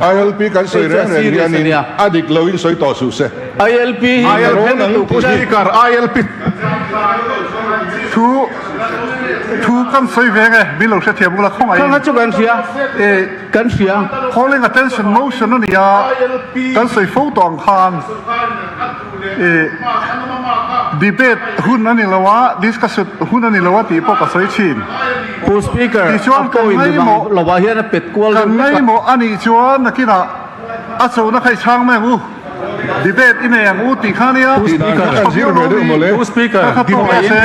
ILP kan sawi reng reng hianin a dik loin sawi tawh suh se. ILP hi Pu Speaker, ILP thu thu kan sawi ve nge min lo hrethiam ula khawngaih in. Kha chu kan hria, kan hria. Calling attention motion a ni a, kan sawi fo tawh ang khan debate hun a ni lo a, discussion hun a ni lo a tih pawh ka sawi thin. Pu Speaker, Tichuan a kan point ngaimawh lovah hian a pet kual kan deuh vek a. ngaimawh a nih chuan nakinah a chona kha i chhang mai ang u. Debate i nei ang u tih kha nia. Pu Speaker, Kan zir ve deuh mawle. Pu Speaker, Kha tawk rawh se.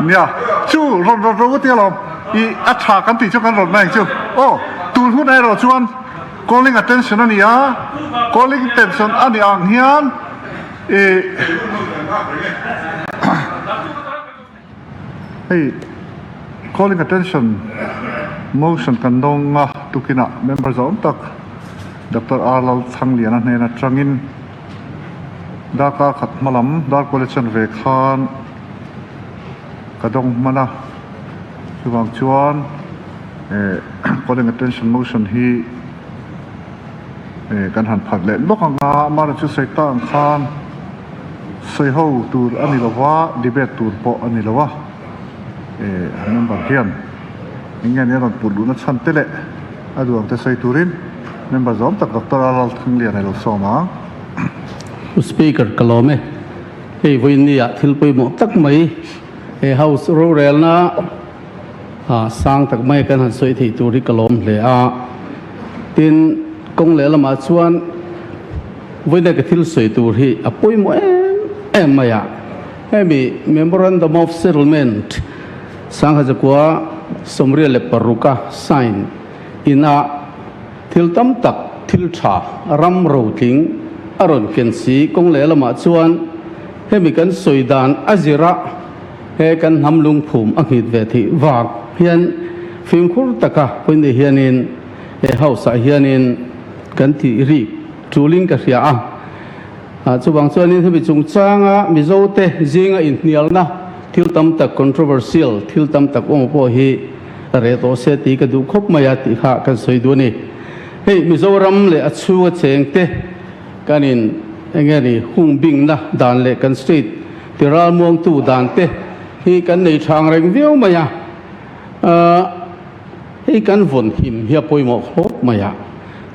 Nia, chu rawn rawn ro tia lawm. I a tha kan tih chu kan rawn mai ang chu. Aw, tun hun erawh chuan calling attention a ni a, calling attention a nih ang hian i Hei calling attention motion kan dawng a, tukinah member zawm tak Doctor R Lalthangliana hnen atangin darkar khat hma lam dar college an ve khan ka dawng hman a, chuvang chuan eh calling attention motion hi eh kan han phat leh lawk ang a, amaherawhchu sawi ta ang khan. Sawi ho tur a ni lo va, debate tur pawh a ni lo a. Eh, member hian eng nge ni a rawn put luhna chhan te leh a duh ang te sawi turin member zawm tak Doctor Lal Thanglian a lo sawm ang. Pu Speaker, ka lawm e. Hei vawiinnia thil pawimawh tak mai he House rorelna sang tak mai kan han sawi thei tur hi ka lawm hle a. Tin, kawng lehlamah chuan Vawiina ka thil sawi tur hi a pawimawh em em mai a, hemi Memorandum of Settlement 1996 a sign ina thil tam tak thil tha ram rotling a rawn ken si kawng lehlamah chuan hemi kan sawi dan a zira he kan hnam lungphum a nghit ve theih vang hian fimkhur taka vawiina hianin he house ah hianin kan tih rik Tulin ka hria a. Chuvang chuanin hemi chungchanga Mizote zinga inhnialna thil tam tak, controversial thil tam tak awm pawh hi reh tawh se tih ka duh khawp mai a tih kha kan sawi duh a ni. Hei Mizoram leh a chhunga chengte kan in eng nge ni hung bingna dan leh kan state ti ralmuangtu dan te hi kan nei thang reng viau mai a. Hei kan vawn him hi a pawimawh khawp mai a.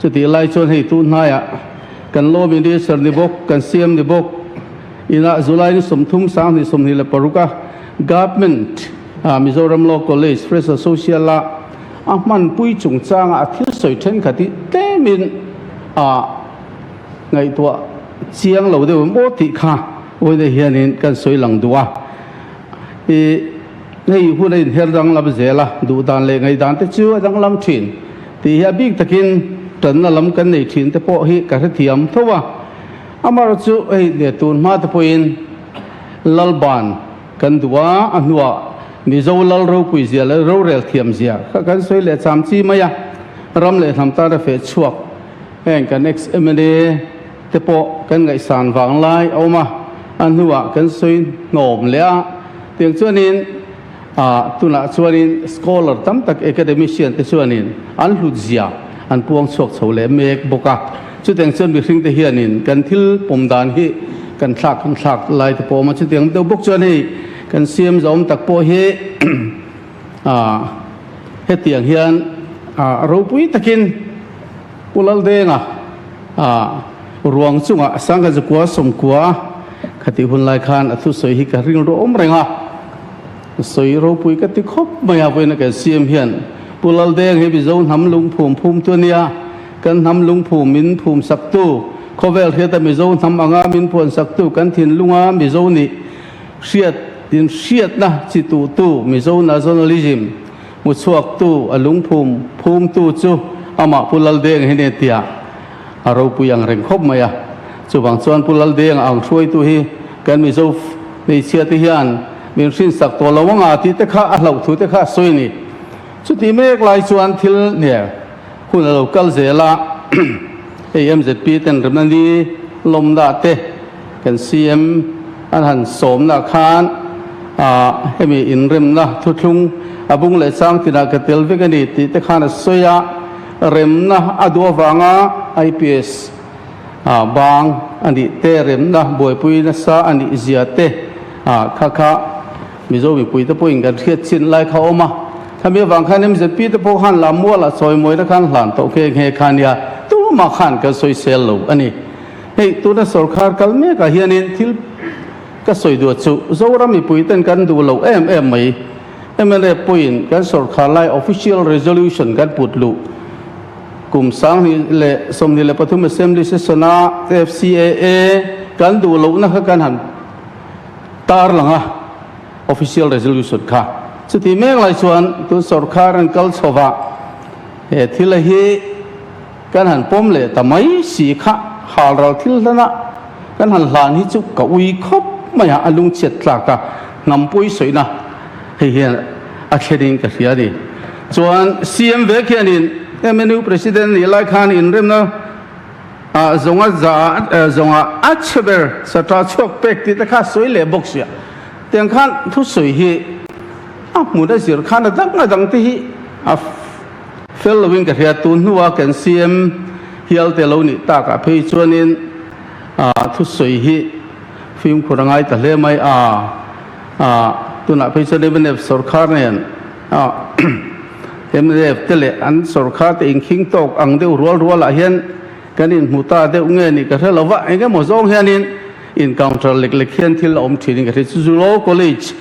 Chutih lai chuan hei tun hnaiah kan Law Minister ni bawk, kan CM ni bawk inah July ni 30 2026 a Government Mizoram Law College Fresher Social a a hmanpui chungchanga a thil sawi thenkhat hi tlemin a ngaihtuah chiang lo deuh em aw tih kha vawiin hianin kan sawi lang duh a. I hei hun a inher danglam zel a, duh dan leh ngaih dan te chu a danglam thin tih hi a bik takin tanna lam kan nei thin te pawh hi ka hrethiam tho a. Amaherawh chu hei leh tun hma te pawhin Lalban kan duh a, a hnuah Mizo Lal ropui zia leh rorel thiam zia kha kan sawi leh cham chi mai a, ram leh hnam tan a feh chhuak heng kan ex-MLA te pawh kan ngaihsan vang lai a awm a, a hnuah kan sawi hnawm leh a, tiang chuanin ah tunah chuanin scholar tam tak academician te chuanin an hlut zia an puang chhuak chho leh mek bawk a, chutiang chuan mihring te hianin kan thil pawm dan hi kan thlak kan thlak lai te pawh a awm a, chutiang deuh bawk chuan hei kan CM zawm tak pawh hi ah hetiang hian ah ropui takin Pu Laldenga a ruang chungah Sangkazakua sawmkua khatih hun lai khan a thusawi hi ka ring rawh awm reng a, sawi ropui ka ti khawp mai a, vawiin a kan siam hian Pu Laldeng hi Mizo hnam lungphum phumtu a nia, kan hnam lungphum min phum saktu, khawvel hriata Mizo hnam anga min phuan saktu, kan thinlunga Mizo nih hriat in hriatna chi tuhtu Mizo nationalism Hmuchhuaktu a lungphum phumtu chu amah Pu Laldeng hi ni tia a ropui ang reng khawp mai a. Chuvang chuan Pu Laldeng ang hruaitu hi kan Mizo hmeichhia te hian min hrinsak tawh lo anga tih te kha a hlauh thu te kha a sawi a ni. Chutih mek lai chuan thil hnial hun a lo kal zel a, hei MZP ten remna ni lawmna te kan CM an han sawmna khan Hemi inremna thuthlung a bung leh chang tinah ka tel vek a ni tih te khan a sawi a, remna a duh avanga IPS bang a nih te, remna buaipui nasa a nih zia te kha kha Mizo mipui te pawhin kan hriat chin lai kha a awm a. Khami avang khan MZP te pawh khan Lammualah chawimawina khan hlan tawh nghe nghe kha nia, tumah khan kan sawisel lo a ni. Hei tuna sorkar kal mekah hianin thil Ka sawi duh chu Zoram mipui ten kan duh lo em em mai. Mla pawhin kan sorkar lai official resolution kan put luh kum 2023 Assembly session a FCAA kan duh lohna kha kan han tar lang a, official resolution kha. Chuti mek lai chuan tun sorkar an kal chho va, he thil a hi Kan han pawm leh ta mai si kha halral thil hlana kan han hlan hi chu ka ui khawp mai a, a lungchhiat tlak a, hnampui sawina hei hian a thlenin ka hria a ni. Chuan CM vek hianin MNU President nih lai khan inremna zawnga za zawnga a chhe ber satra chhuak pek tih te kha sawi leh bawk sia. Tiang khan thusawi hi a hmun a zir khan a dang a dang te hi a Fel loin ka hria, tun hnua kan CM hial te lo nih takah phei chuanin thusawi hi fimkhur a ngai ta hle mai a, tunah phei chuan mnf sorkar nen mnf te leh an sorkar te inkhing tawk ang deuh rual rualah hian kan inhmu ta deuh nge nih ka hre lo va, eng emaw zawng hianin in-counter lek lek hian thil a awm thin in ka hria. Chu Law College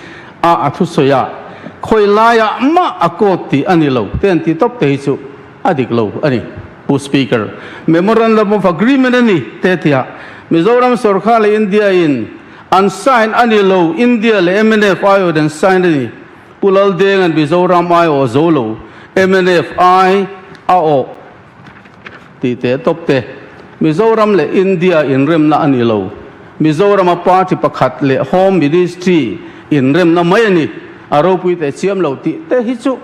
a a thusawi a, khawi laiah mah a court tih a ni lo te an ti tawp te hi chu a dik lo a ni. Pu Speaker, Memorandum of Agreement a ni te tia Mizoram sorkar leh India in an sign a ni lo, India leh mnf aiawh an sign a ni. Pu Laldeng an Mizoram aiawh a zo lo, mnf ai a awh tih teh tawp te. Mizoram leh India inremna a ni lo. Mizorama party pakhat leh Home Ministry inremna mai a ni. A ropui teh chiam lo tih te hi chu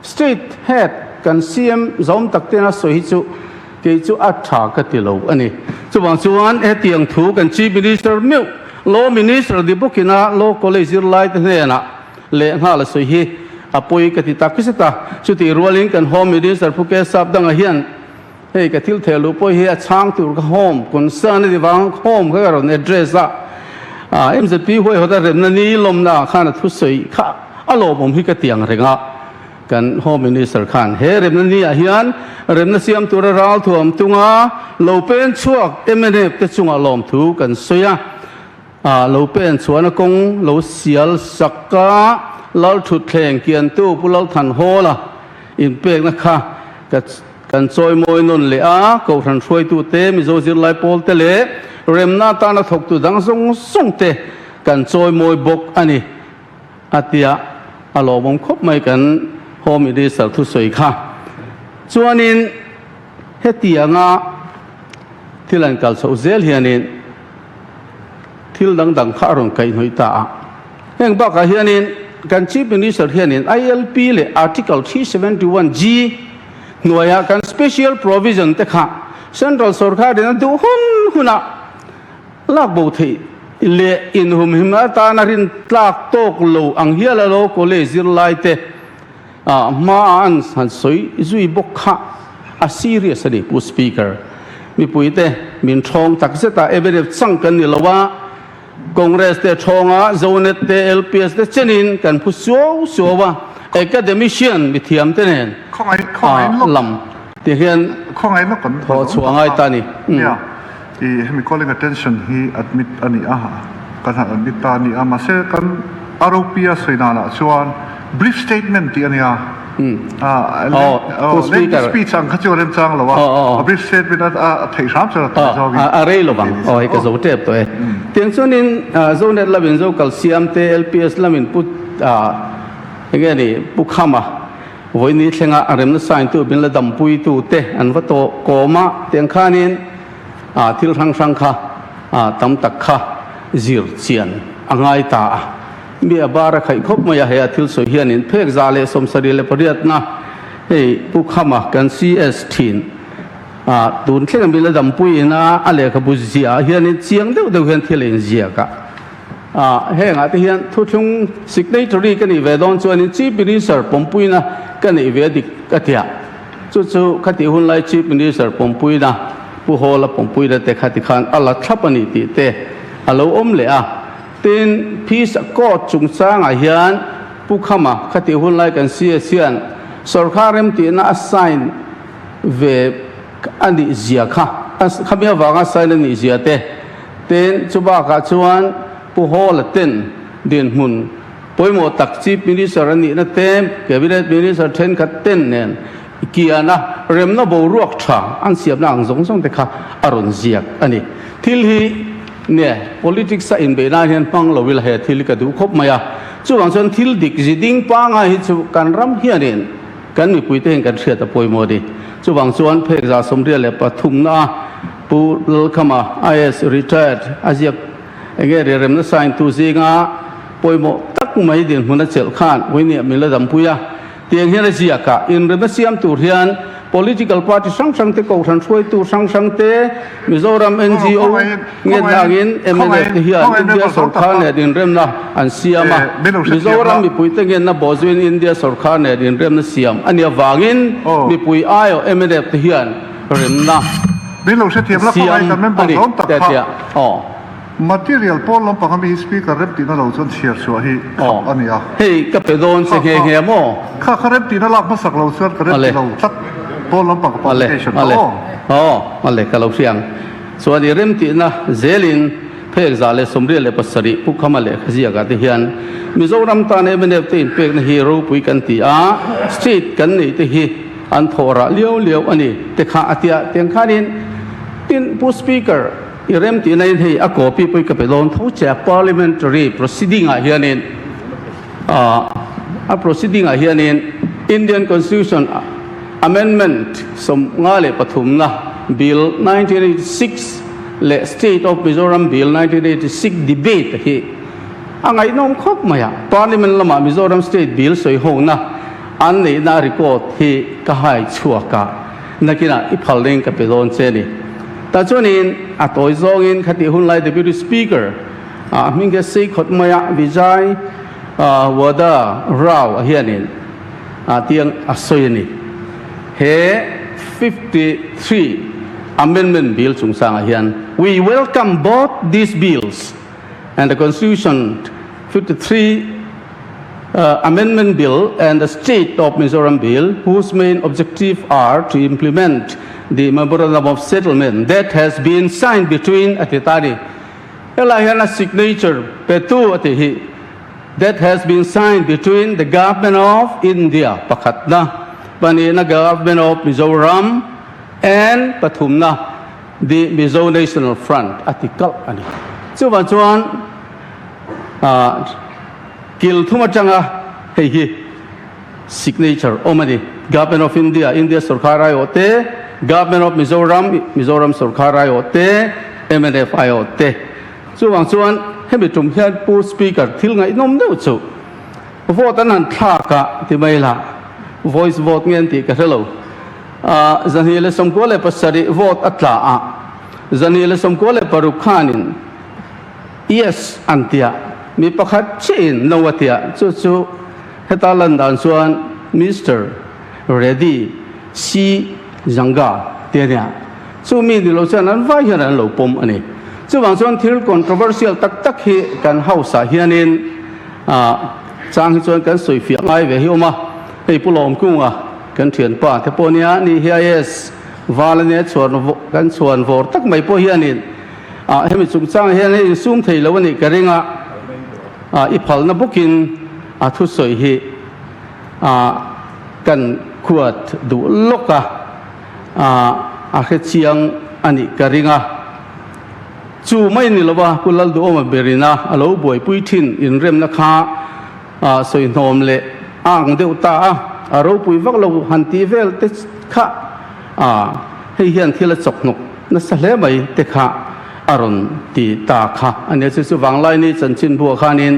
State Head kan CM zawm tak tena sawi hi chu kei chu a tha ka ti lo a ni. Chuvang chuan hetiang thu kan Chief Minister meuh Law Minister ni bawkina Law College zirlai te hnenah leh nghal a sawi hi a pawi ka ti tak zet a. Chutih rualin kan Home Minister Pu Kesap dangah hian hei ka thil theh luh pawh hi a chhang tur ka Home concern a ni vang Home kha ka rawn address a, MZP huaihawt a remna ni lawmna ah khan a thusawi kha a lawmawm hi ka ti ang reng a. Kan Home Minister khan he remna ni ah hian remna siam tura ralthuam tunga lo pen chhuak mnf te chungah lawmthu kan sawi a. A lo pen chuan a kawng lo sial sak a, Lalthutthleng kiantu Pu Lalthanhawla inpekna kha ka kan chawimawi nawn leh a, Kohhran hruaitute, Mizo zirlai pawlte leh remna atana thawktu dang zawng zawng te kan chawimawi bawk a ni, a ti a, a lawmawm khawp mai kan Home Minister thusawi kha. Chuanin hetianga thil an kal chhoh zel hianin, Thil dang dang kha a rawn kaihhnawih ta a. Heng bakah hianin kan Chief Minister hianin ILP leh Article 371G hnuaiah kan special provision te kha Central sorkarin a duh hun hunah lak bo theih leh inhumhim atana rin tlak tawk lo ang hial a lo college zirlai te hmaa an han sawi zui bawk kha a serious a ni Pu Speaker. Mipuite min thawng tak zet a, Everest chang kan ni lo a, Congress te thawng a, Zonet te, LPS te chenin kan phu suau suau a, Academician mithiam te nen lam ti hian thawh chhuah ngai ta a ni. Nia, i hemi calling attention hi admit a ni a, kan han admit ta a ni a, mahse kan ROP a sawi danah chuan brief statement tih a nia, lengthy speech ang kha chu a remchang lo a, a brief statement a theih hram chuan a tam zawkin. A rei lo vang, aw hei ka zo tep tawh e. Tiang chuanin Zonet lamin Zokalsiam te, LPS lamin Pu enge ni Pu Khama, Vawiini thlenga a remna sign-tu min la dampuitu te an va tawh kawm a, tiang khanin thil hrang hrang kha tam tak kha zir chian a ngai ta a. Mi a bar a khaih khawp mai a, he a thil sawi hianin phek 178na hei Pu Khama kan CS thin a, tun thlenga min la dampuiin a, a lehkhabu ziah ah hianin chiang deuh deuh hian thil a inziak a. Ah, hengah te hian thuthlung signatory ka nih ve dawn chuanin Chief Minister pawmpuina ka neih ve dik ka tia. Chu chu khatih hun lai Chief Minister pawmpuina, Pu Hawla pawmpuina te kha tikhan a la thlap a ni tih te a lo awm leh a. Tin, Peace Accord chungchangah hian Pu Khama khatih hun lai kan CS hian sorkar remtihna a sign ve a nih zia kha, khami avanga sign a nih zia te, Tin, chu bakah chuan Pu Hawla ten dinhmun pawimawh tak Chief Minister a nihna te, Cabinet Minister thenkhat ten nen kiana remna boruak tha an siamna ang zawng zawng te kha a rawn ziak a ni. Thil hi nge politics a inbeih nan hian hmang lo ila he thil hi ka duh khawp mai a. Chuvang chuan thil dik zi ding pangai hi chu kan ram hianin kan mipuite hian kan hriat a pawimawh a ni. Chuvang chuan phek 123 na a Pu Lalkhama, IAS Retired, a ziak enge riremna sign tu zinga pawimawh tak mai dinhmun a chelh khan Winnie min la dampui a. Tiang hian a ziak a, inremna siam tur hian political party hrang hrang te, kohhran hruaitu hrang hrang te, Mizoram NGO nge dangin mnf te hian India sorkar nen inremna an siam a. Mizoram mipuite ngenna bawhzuiin India sorkar nen inremna siam a nih avangin mipui aiawh mnf te hian Remna Min lo hrethiam la khawngaih siam kan member a ni zawm tak te kha. tia aw. Material pawl lampang ami hi speaker remtihna lo chuan chhiar chhuah hi Aw. khap a ni a. Hei ka pe dawn che Kha nghe kha nghe maw? Kha kha remtihna lak hmasak lo chuan ka Ale. remti lo tlat pawl lampang ka Ale publication kha ale aw. Aw ale ka lo hria ang. Chuan i remtihna zelin phek 187 Pu Khama lehkha ziakah te hian Mizoram tan mnf te inpekna hi ropui kan ti a, state kan neih te hi An thawh rah liau liau a ni te kha a tia tiang khanin tin Pu Speaker i rem tihna in hei a copy pawh i ka pe dawn tho che a parliamentary proceeding ah hianin a proceeding ah hianin Indian Constitution Amendment 53 na Bill 1986 leh State of Mizoram Bill 1986 debate hi a ngaihnawm khawp mai a Parliament lamah Mizoram State Bill sawi hona An neihna record hi ka hai chhuak a, nakinah i phal ding ka pe dawn che ni. Tah chuanin a tawi zawngin khatih hun lai Deputy Speaker a hming hi a sei khawt mai a, Vijay Wada Rao a hianin tiang a sawi a ni. He 53 Amendment Bill chungchangah hian, We welcome both these bills and the Constitution 53 Amendment Bill and the State of Mizoram Bill whose main objective are to implement the Memorandum of Settlement that has been signed between a ti ta ni. Helai hian a signature petu a ti hi that has been signed between the Government of India pakhatna, pahnihna Government of Mizoram and pathumna the Mizo National Front a ti kalh a ni. Chuvang chuan Kil thum atanga hei hi signature awm a ni. Government of India, India sorkar aiawh te, Government of Mizoram, Mizoram sorkar aiawh te, mnf aiawh te. Chuvang chuan hemi tum hian Pu Speaker thil ngaihnawm deuh chu vote an han thlak a ti mai lah, voice vote nge an tih ka hre lo. 297 vote a tla a, 296 khanin Yes an tia, mi pakhat chiahin no a tia, chu chu heta lan dan chuan Mister Reddy C Zanga te ania, chu mi ni lo chuan an vai hian an lo pawm a ni. Chuvang chuan thil controversial tak tak hi kan house ah hianin chang hi chuan kan sawi fiah ngai ve hi awm a, hei Pu Lawmkunga kan thianpa te pawh nia, ni hi IAS val ania chhuan kan chhuan vawr tak mai pawh hianin Ah hemi chungchang hian hei insum thei lo a nih ka ring a, ah i phalna bawkin a thusawi hi ah kan khuat duh lawk a, ah a hre chiang a nih ka ring a. Chu mai ni lova Pu Lalduhawma berina a lo buaipui thin inremna kha ah sawihnawm leh a ang deuh ta a, a ropui vak lo han tih vel te kha ah hei hian thil a chawkhnawk Nasa hle mai te kha a rawn ti ta kha a nia. Chu chu Vanglaini chanchinbuah khanin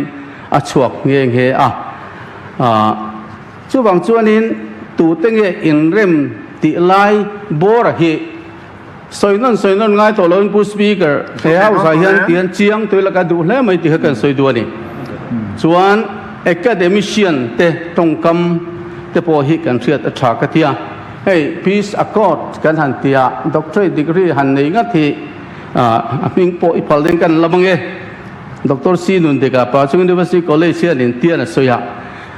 a chhuak nghe nghe a. Chuvang chuanin tute nge inrem tih lai bawra hi Sawi nawn sawi nawn ngai tawh loin Pu Speaker, he house ah hian tihian chiang tui laka duh hle mai tih kha kan sawi duh a ni. Chuan academician te tawngkam te pawh hi kan hriat a tha ka ti a. Hei Peace Accord kan han ti a, doctorate degree han nei ngat hi a hming pawh i phal ding kan lam ange. Doctor C Nundika Pachung University College hian in tian a sawi a,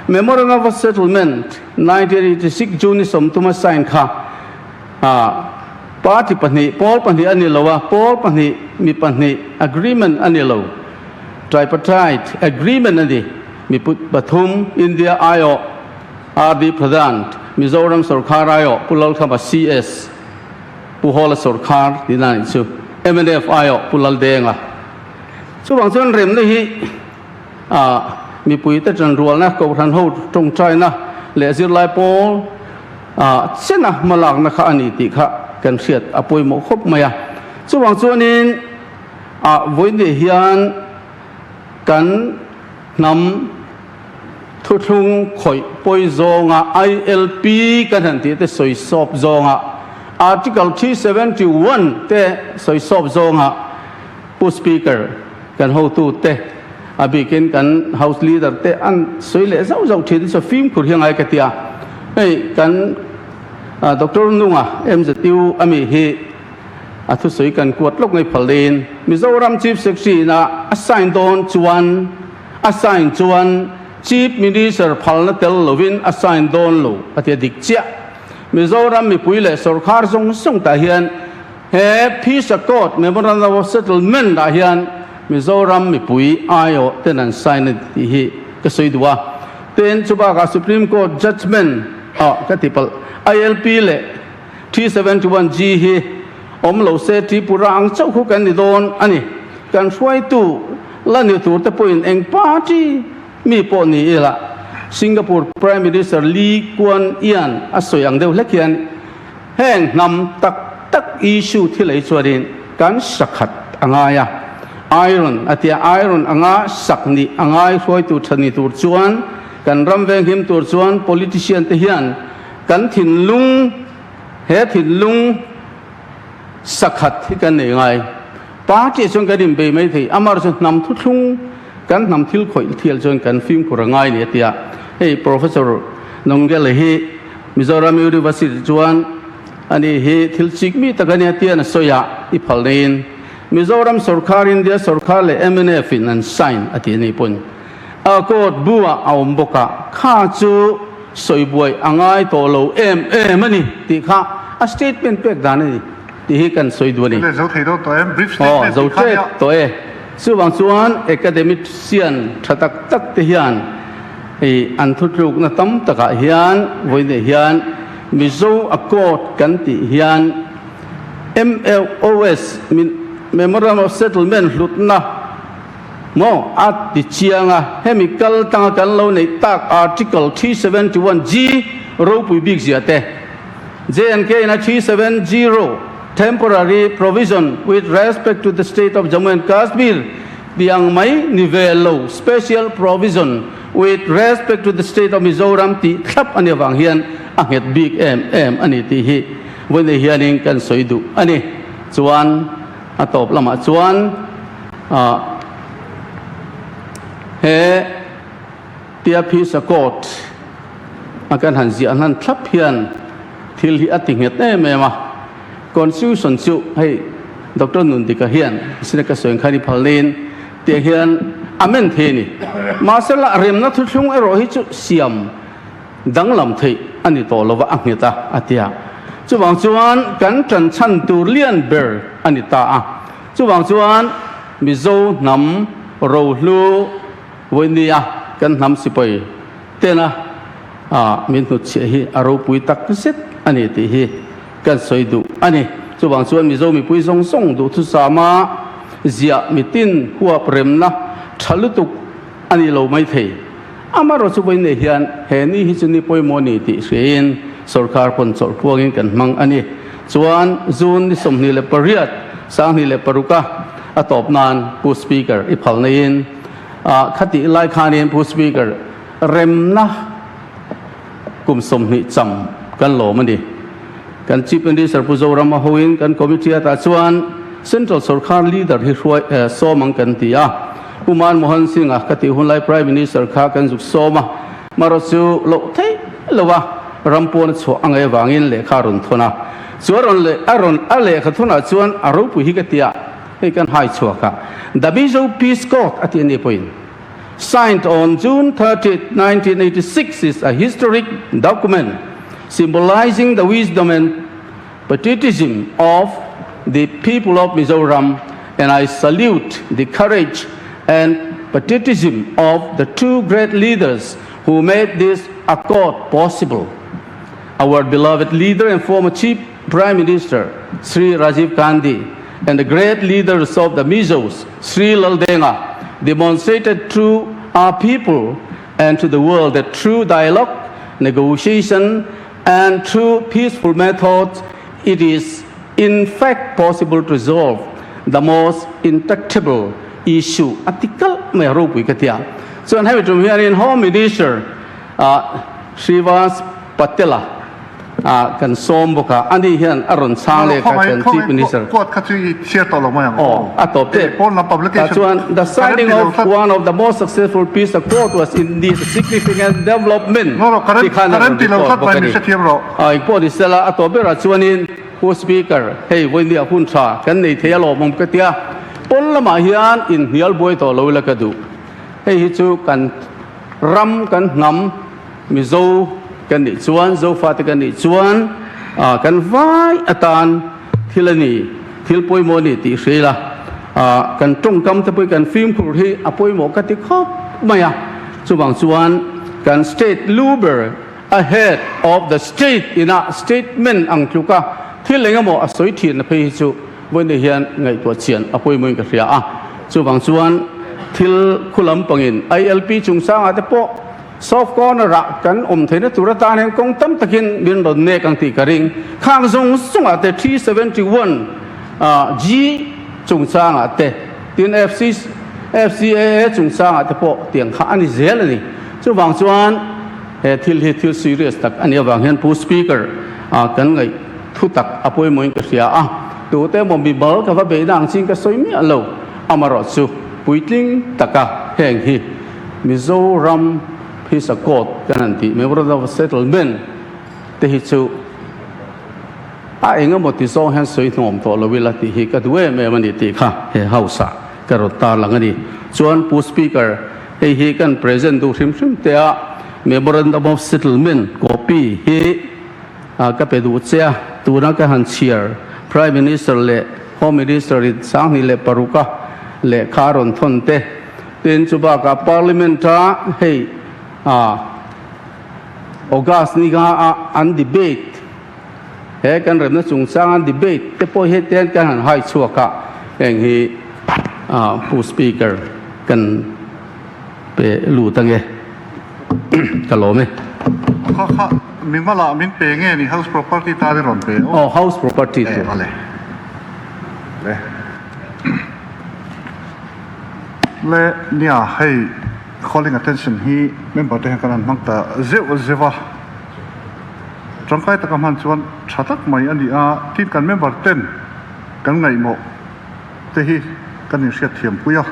Memorandum of Settlement 1986 June ni sawmtuma sign kha A Party pahnih, pawl pahnih a ni lo a, pawl pahnih, mi pahnih agreement a ni lo. Tripartite agreement a ni. Mi pathum, India aiawh RD Pradhan, Mizoram sorkar aiawh Pu Lalkhama CS, Pu Hawla sorkar tihna a nih chu, mnf aiawh Pu Laldenga. Chuvang chuan remna hi a mipuite ṭanrualna, kohhran ho ṭawngṭaina leh zirlai pawl, Ah chena hmalakna kha a ni tih kha kan hriat a pawimawh khawp mai a. Chuvang chuanin ah vawiin hian kan hnam thuthlung khawih pawi zawnga ILP kan han tih te sawi sawp zawnga Article 371 te sawi sawp zawnga Pu Speaker kan hotu te a bikin kan House Leader te an sawi leh zauh zauh thin chu fimkhur hi a ngai ka ti a. Hei kan Doctor Nunga MZU ami hi a thusawi kan kuat lawk ngei phal deiin Mizoram Chief Secretary ina a sign dawn chuan a sign chuan Chief Minister phalna tel lovin a sign dawn lo a ti a dik chiah. Mizoram mipui leh sorkar zawng zawng tah hian He Peace Accord Memorandum of Settlement ah hian Mizoram mipui aiawh ten an sign a ni tih hi ka sawi duh a. Tin, chubakah Supreme Court Judgement ah ka ti palh ILP leh 371G hi awm lo se Tripura ang chauh khu kan ni dawn a ni. Kan hruaitu la ni tur te pawhin eng party mi pawh ni ila Singapore Prime Minister Lee Kuan Yean a sawi ang deuh hlek hian Heng hnam tak tak issue thil ei chuanin kan sakhat a ngai a, iron a tia iron anga sak nih a ngai hruaitu tha ni tur chuan kan ram venghim tur chuan politician te hian kan thinlung he thinlung sakhat hi kan nei ngai. Party chuan kan inbei mai thei, amaherawhchu hnam thuthlung kan hnam thil khawih thial chuan kan fimkhur a ngai ni a tia hei Professor Nongele hi Mizoram University chuan ani hi thil chik mi tak a nia tian a sawi a, i phal neiin Mizoram sorkar, India sorkar leh mnf in an sign a ti a ni pawhin a court bu ah a awm bawk a, kha chu sawi buai a ngai tawh lo em em a ni tih kha a statement pek dan a ni tih hi kan sawi duh a ni. Zo thei deuh tawh em? Brief statement tih kha nia. Aw, zo tep tawh e. Chuvang chuan academician tha tak tak te hian Hei an thutlukna tam takah hian vawiinah hian Mizo Accord kan tih hian MOS, Memorandum of Settlement hlutna maw a ti chiang a, hemi kal tanga kan lo neih tak Article 371G ropui bik zia te, J&K in a 370 Temporary Provision with respect to the State of Jammu and Kashmir Ti ang mai ni ve lo, Special Provision with respect to the State of Mizoram tih thlap a ni avang hian a nghet bik em em a ni tih hi vawiinah hianin kan sawi duh a ni. Chuan a tawp lamah chuan ah he tia Peace Accord a kan han ziah hlan thlap hian thil hi a ti nghet em em a. Constitution chu hei Doctor Nundika hian sina ka sawi khan i phal niin tiang hian amen thei a ni. Mahse la remna thuthlung erawh hi chu siam danglam theih a ni tawh lova a nghet a a ti a. Chuvang chuan kan tan chhan tur lian ber a ni ta a. Chuvang chuan Mizo hnam rohlu vawinia kan hnam sipai tena min hnutchhiah hi a ropui tak zet a ni tih hi Kan sawi duh a ni. Chuvang chuan Mizo mipui zawng zawng duhthusama ziah mitin huap remna tha lutuk a ni lo mai thei. Amaherawhchu vawiin hian he ni hi chu ni pawimawh ni tih hriain sorkar pawn chawlh puangin kan hmang a ni. Chuan June ni 28, 26 a a tawp nan Pu Speaker i phal neiin khatih lai khanin Pu Speaker remna kum 20 cham kan lawm a ni. Kan Chief Minister Pu Zorama hoin kan committee atah chuan Central sorkar leader hi hruai sawm ang kan ti a. Pu Manmohan Singh-a ka tih hunlai Prime Minister kha kan zuk sawm a, marawh chu loh theih lo a, ram pawn a chhuah a ngaih avangin lehkha a rawn thawn a. Chu a rawn leh a rawn a lehkha thawnah chuan a ropui hi ka ti a, hei kan hai chhuak a, The Mizo Peace Court a ti a ni pawhin. Signed on June 30, 1986 is a historic document symbolizing the wisdom and patriotism of the people of Mizoram and I salute the courage and patriotism of the two great leaders who made this accord possible. Our beloved leader and former Chief Prime Minister, Sri Rajiv Gandhi, and the great leaders of the Mizos, Sri Laldenga, demonstrated to our people and to the world that through dialogue, negotiation, and through peaceful methods, it is in fact possible to resolve the most intractable issue. A ti kalh mai a ropui ka tia. Chuan hemi tum hianin Home Minister Srivas Patela Ah, kan sawm bawk a, ani hian a rawn chhang leh kha kan Chief Minister. Court kha chu i chhiar tawh lo mai ang. Aw, a tawp tep. Pawn lam publication. Tah chuan the signing of one of the most successful peace accord was indeed a significant development. No, no, current, Ti khan a rawn current ti lo report tlat bawk mai a mi ni. hrethiam rawh. Ah, engpawh ni sela, a tawp berah chuanin Pu Speaker, hei vawinia hun tha kan nei thei alawm awm ka tia. Pawn lamah hian inhnial buai tawh lo ila ka duh. Hei hi chu kan ram kan hnam Mizo kan nih chuan, Zofate kan nih chuan kan vai atan thil a ni, thil pawimawh a ni tih hria ila, kan tawngkam te pawh hi kan fimkhur hi a pawimawh ka ti khawp mai a. Chuvang chuan kan state lu ber, a head of the state ina statement ang tluka thil eng emaw a sawi thin phei hi chu vawiin hian ngaihtuah chian a pawimawhin ka hria a. Chuvang chuan thil khu lampangin ILP chungchangah te pawh Soft corner ah kan awm theihna tur atan hian kawng tam takin min rawn nek ang tih ka ring. Khang zawng zawngah te 371 G chungchangah te, tin FC FCAA chungchangah te pawh tiang kha a ni zel a ni. Chuvang chuan he thil hi thil serious tak a nih avang hian Pu Speaker kan ngaih thu tak a pawimawhin ka hria a. Tute emaw mibal ka va beihna ang chin ka sawi miah lo, amarawhchu puitling taka heng hi Mizoram Peace Accord kan han tih, Memorandum of Settlement te hi chu a eng emaw ti zawng hian sawi hnawm tawh lo ila tih hi ka duh em em a ni tih kha he House ah ka rawn tarlang a ni. Chuan Pu Speaker, hei hi kan present duh hrim hrim te a, Memorandum of Settlement copy hi ka pe duh che a, tuna ka han chhiar Prime Minister leh Home Minister in 2006 a lehkha a rawn thawn te, Tin, chu bakah Parliament-a hei August ni kha a an debate, he kan remna chungchang an debate te pawh hi hetiang kan han hai chhuak a, heng hi Pu Speaker kan pe lut ange, ka lawm e. Kha kha mimal min pe nge ni house property tan i rawn pe aw? Aw, house property tur. E, ale. Le. Le nia hei calling attention hi member te hian kan han hmang ta zeuh zeuh a, tangkai taka hman chuan tha tak mai a ni a, tin kan member ten kan ngaihmawh te hi kan inhriat thiam pui a,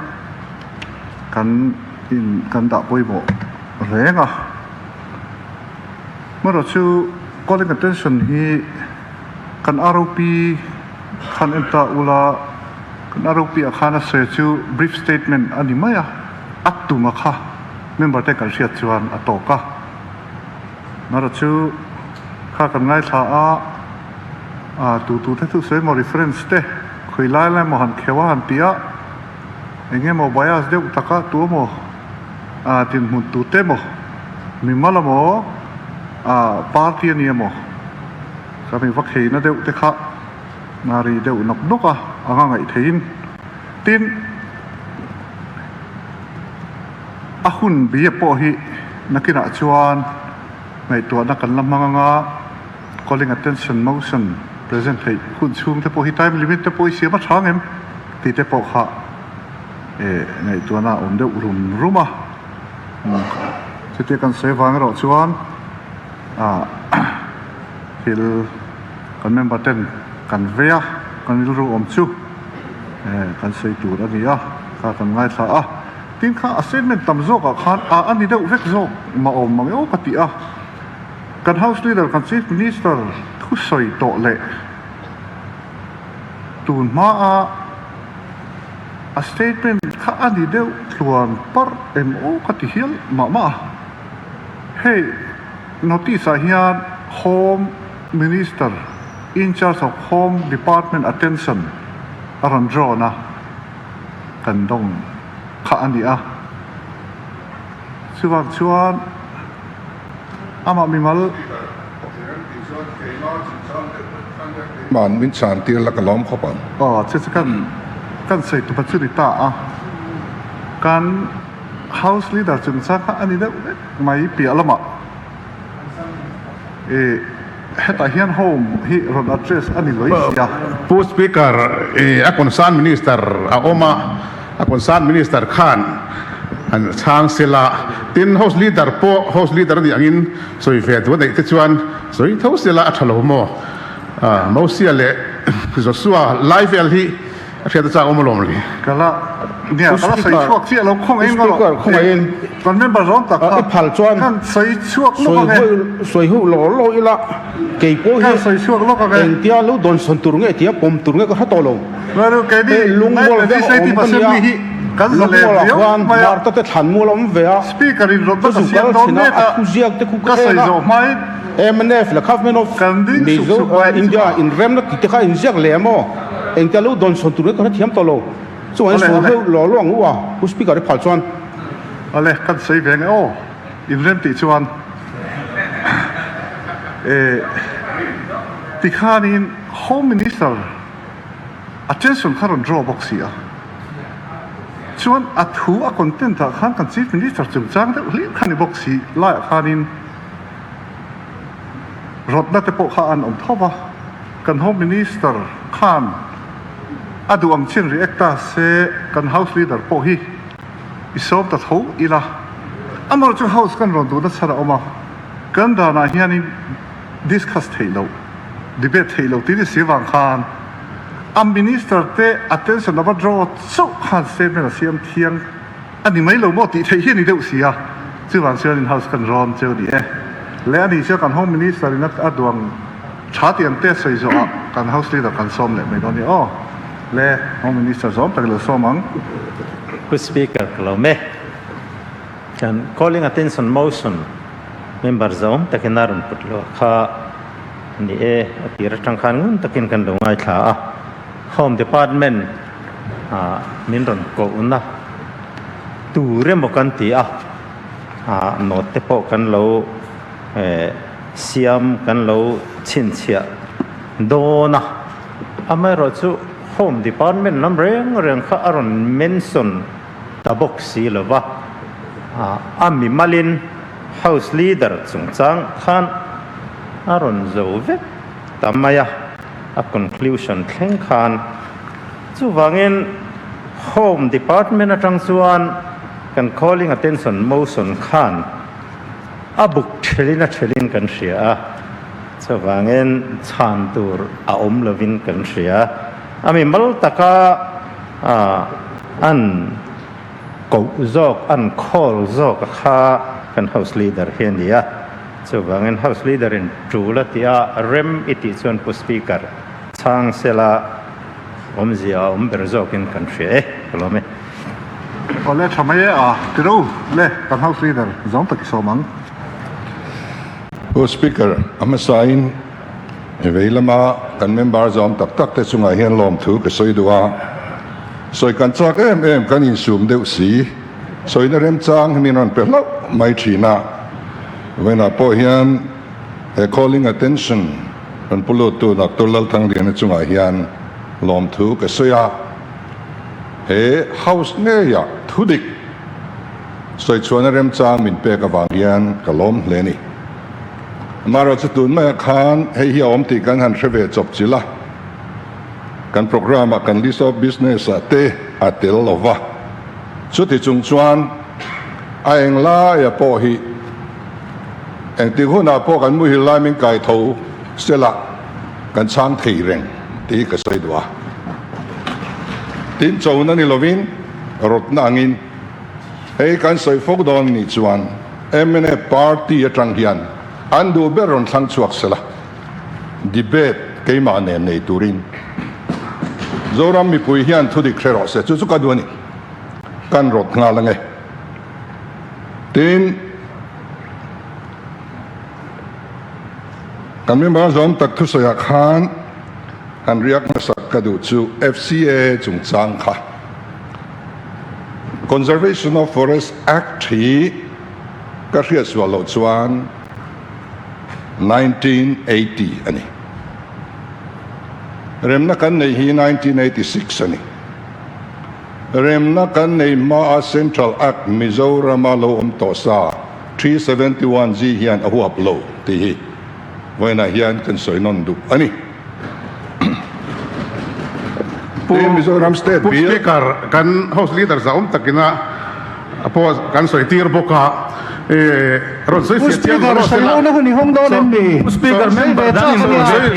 kan in kan dah pawimawh reng a, amaherawh chu calling attention hi kan ROP khan en ta ula. Kan a ropiah khan a sawi chu brief statement a ni mai a, a tum a kha member te kan hriat chuan a tawk a. Mara chu kha kan ngaithla a, a tu tu te chu sawi emaw reference te khawi lai lai emaw han kheuh a han ti a, eng emaw bias deuh taka tu emaw a dinhmun tu te emaw mimal emaw a party a ni emaw ka mi va kheina deuh te kha. Hna ri deuh nawk nawk a, a nga ngaih theihin. Tin, a hun bia pawh hi nakinah chuan ngaihtuahna kan la hmang anga, calling attention motion present theih hun chhung te pawh hi time limit te pawh hi siam a tha ngem tih te pawh kha eh ngaihtuahna a awm deuh rum rum a. Chutia kan sawi vang erawh chuan ah thil. Kan member ten kan vei a, kan rilru awm chu kan sawi tur a ni a, kha kan ngaithla a. Tin kha a statement tam zawkah khan a a ni deuh vek zawk mah awm mang emaw ka ti a. Kan House Leader, kan Chief Minister thusawi tawh leh tun hmaa a statement kha a ni deuh tluan parh em aw ka ti hial mah mah a. Hei notice ah hian Home Minister in charge of Home Department attention a rawn drawn a, kan dawng kha a ni a. Chuvang chuan amah mimal. Man min chhan tir la ka lawm khawp ang. Aw che che kan kan sawi tupa chu ni ta a, kan House Leader chungchang kha a ni deuh vek mai piah lamah i hetah hian Home hi rawn address a ni lawih sia. Pu Speaker, i a concern Minister a awm a, a concern Minister khan han chhang sela, tin House Leader pawh House Leader a nih angin sawi ve duh a neih te chuan sawi tho sela a tha lo maw? Mosia leh Joshua lai vel hi A hriat a chak awm alawm le. Ka la nia ka la sawi chhuak chiah lo khawngaihin ka Speaker khawngaihin kan member zawng tak kha i phal chuan kan sawi chhuak lawk ang e. Sawi hu lawr lawr ila kei pawh hi kan sawi chhuak lawk ang e. Engtia lo dawn sawn tur nge tia pawm tur nge ka hre tawh lo. Ngailo keini Lungmual veng a awm ka nia Lungmual ah khuan Marta te thlan mual a awm ve a. Speaker in rawt na ka siam dawn mek a a thu ziak te khu ka ka sawi en a. zawh hmain Mnf leh Government of kan ding suk Mizo suk mai ni India chu. inremna tih te kha inziak leh maw? Engtia lo dawn sawn tur nge ka hrethiam tawh lo. Chungah hian Awle, sawi awle. hleuh lawh lawh ang u a, Pu Speaker i phal chuan. Awle, kan sawi ve nge aw, inrem tih chuan eh tikhanin Home Minister attention kha rawn draw bawk si a. Chuan a thu a content ah khan kan Chief Minister chungchang deuh hlir kha ni bawk si laiah khanin rawtna te pawh kha an awm tho va. Kan Home Minister khan a duh ang chin react ta se kan House Leader pawh hi i sawm ta tho ila. Amaherawhchu chu House kan rawn duhna chhan a awm a, kan danah hianin discuss theih loh, debate theih loh tih ni si vang khan a Minister te attention a va draw chauh khan statement a siam thiang a ni mai lo maw tih theih hi a ni deuh si a, chuvang chuanin House kan rawn cheu ni e. Le a ni chuan kan Home Minister in a duh ang. Tha tih ang te sawi zawhah kan House Leader kan sawm leh mai dawn nia aw. Le Home Minister zawm tak i lo sawm ang. Pu Speaker ka lo me. Kan Calling Attention Motion member zawm takin a rawn put loh kha a ni e. A tir atang khan ngun takin kan lo ngaithla a. Home Department ah min rawn kohna tur emaw kan ti a, note te pawh kan lo Siam kan lo chhinchhiah dawn a, amaherawhchu Home Department lam reng reng kha a rawn mention ta bawk si lo va, a mimalin House Leader chungchang khan a rawn zo vek ta mai a, a conclusion thleng khan. Chuvangin Home Department atang chuan kan calling attention motion khan, A buk thelin a thelin kan hria a, chuvangin chhan tur a awm lovin kan hria. A mi mal taka an koh zawk, an call zawk a kha kan House Leader hi a ni a. Chuvangin House Leader in tul a tih a, rem i tih chuan Pu Speaker chhang sela awmzia a awm ber zawkin kan hria e, ka lawm e. Awle tha mai e a ti ro le kan House Leader zawng tak i sawm ang. Pu Speaker, a hmasain vei lama kan member zawm tak tak te chungah hian lawmthu ka sawi duh a, sawi kan chak em em kan insum deuh si, sawina remchang hi min rawn pe hlauh mai thin a, vawiinah pawh hian he calling attention rawn pu luttu Doctor Lalthangliana chungah hian lawmthu ka sawi a. He house ngeia thudik sawichhuahna remchang min pek avang hian ka lawm hle a ni. Amaherawhchu tun maiah khan hei hi a awm tih kan han hre ve chawp chilh a, kan programme ah kan list of business ah te a tel lo va, chuti chung chuan a eng laia pawh hi engtik hunah pawh kan muhil lai min kai tho sela. Kan chhang thei reng tih hi ka sawi duh a. Tin, chona ni lovin rawtna angin hei kan sawi fawk dawn nih chuan mnf party atang hian an duh ber rawn thlang chhuak sela, debate keimah nen nei turin Zoram mipui hian thudik hre rawh se, chu chu ka duh a ni. Kan rawt nghal ange. Tin, Kan member zawm tak thusawiah khan han riak hmasak ka duh chu FCAA chungchang kha. Conservation of Forest Act hi ka hriat sual loh chuan 1980 a ni. Remna kan neih hi 1986 a ni. Remna kan nei hmaa Central Act Mizorama lo awm tawh sa 371G hian a huap lo tih hi vawiinah hian kan sawi nawn duh a ni. Pu Mizoram State Pu Speaker, kan House Leader zahawm takina pawh kan sawi tir bawk a, rawn sawi fiah chiang law law sela.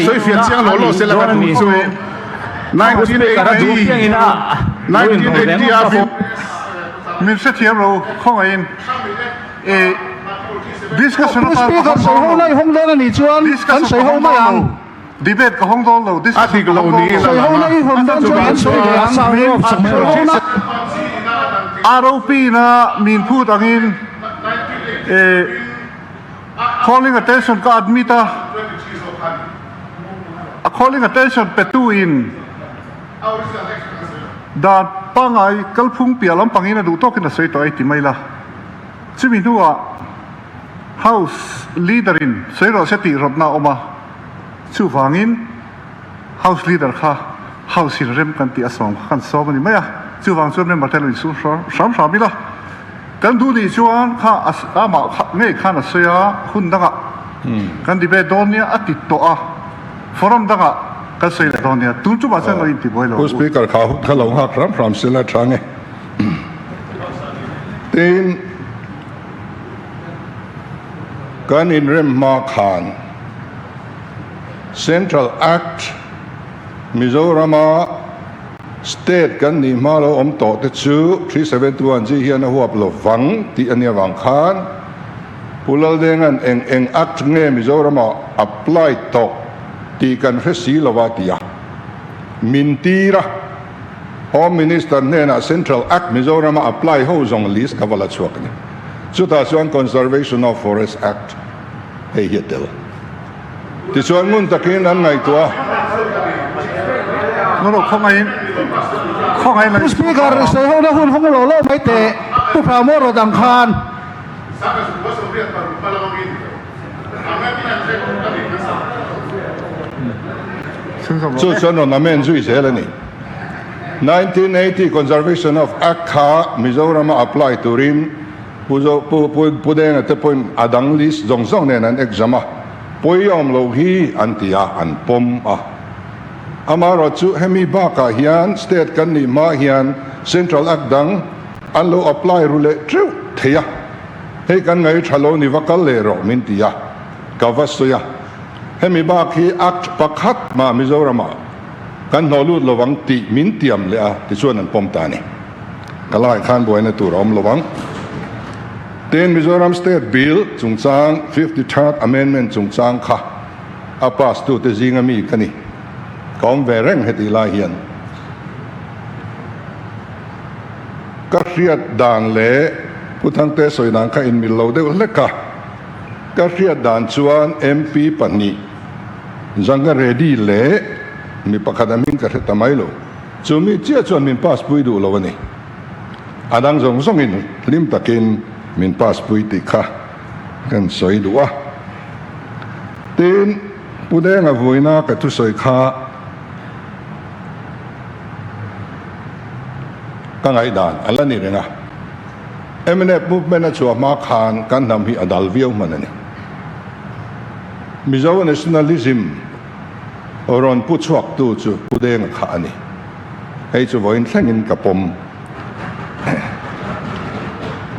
Sawi fiah chiang law law sela ka duh chu 1980 1980 a Min hrethiam lo khawngaihin i discussion atan ka hawng dawn lo. Discussion ka hawng dawn lo. Debate ka hawng dawn lo. Discussion ka hawng dawn lo. ROP na min phut angin calling attention ka admit a, a calling attention petu in Dan pangngai kalphung piah lampangin a duh tawkin a sawi tawh ei ti mai la. Chumi hnuah House Leader in sawi rawh se tih rawtna a awm a, chuvangin House Leader kha House in rem kan tih a sawm kha kan sawm a ni mai a, chuvang chuan member te lo insum hram hram ila. Kan duh nih chuan kha amah ngei khan a sawi a, hun dangah kan debate dawn nia a ti tawh a. Forum dangah kan sawi leh dawn nia, tun chungah chuan lo intibuai lo. Pu Speaker kha hun kha lo nghak hram hram sela tha nge. Tin, kan inrem hma khan Central Act Mizorama State kan nih hma lo awm tawh te chu 371 G hian a huap lo vang tih a nia vang khan, Pu Laldenga'n eng eng Act nge Mizoramah apply tawh tih kan hre si lo a ti a. Min tir a, Home Minister hnenah Central Act Mizorama apply ho zawng list ka va la chhuak a ni. Chutah chuan Conservation of Forest Act hei hi a tel. Tichuan ngun takin an ngaihtuah a. Pu Speaker, sawihona hun hawng lo lo mai teh, Pu Hramawr rawt ang khan. Chu chuan rawn amend zui zel a ni. 1980 Conservation of Act kha Mizorama apply turin Pu Pu Pu Denga te pawhin a dang list zawng zawng nen an exam a, pawi awm lo hi an ti a, an pawm a. Amaherawhchu hemi bakah hian state kan nih hma hian Central Act dang An lo apply ru leh teuh thei a, hei kan ngaih tha lo ni va kal leh rawh min ti a, ka va sawi a. Hemi bak hi Act pakhat mah Mizoramah kan hnawh lut lo ang tih min tiam leh a, tichuan an pawm ta a ni. Ka laiah khan buaina tur a awm lo ang. Tin, Mizoram State Bill chungchang 53rd Amendment chungchang kha a pass tute zinga mi ka ni. Ka awm ve reng hetih lai hian. Ka hriat dan leh Pu Thangte sawi dan kha inmil lo deuh hlek a, ka hriat dan chuan MP pahnih Zanga Reddy leh mi pakhat a hming ka hre ta mai lo, chu mi chiah chuan min pass pui duh lo a ni. A dang zawng zawngin hlim takin min pass pui tih kha kan sawi duh a. Tin, Pu Denga vuina ka thusawi kha, Ka ngaihdan a la ni reng a, mnf movement a chhuah hma khan kan hnam hi a dal viau hman a ni. Mizo nationalism rawn pu chhuaktu chu Pu Denga kha a ni. Hei chu vawiin thlengin ka pawm.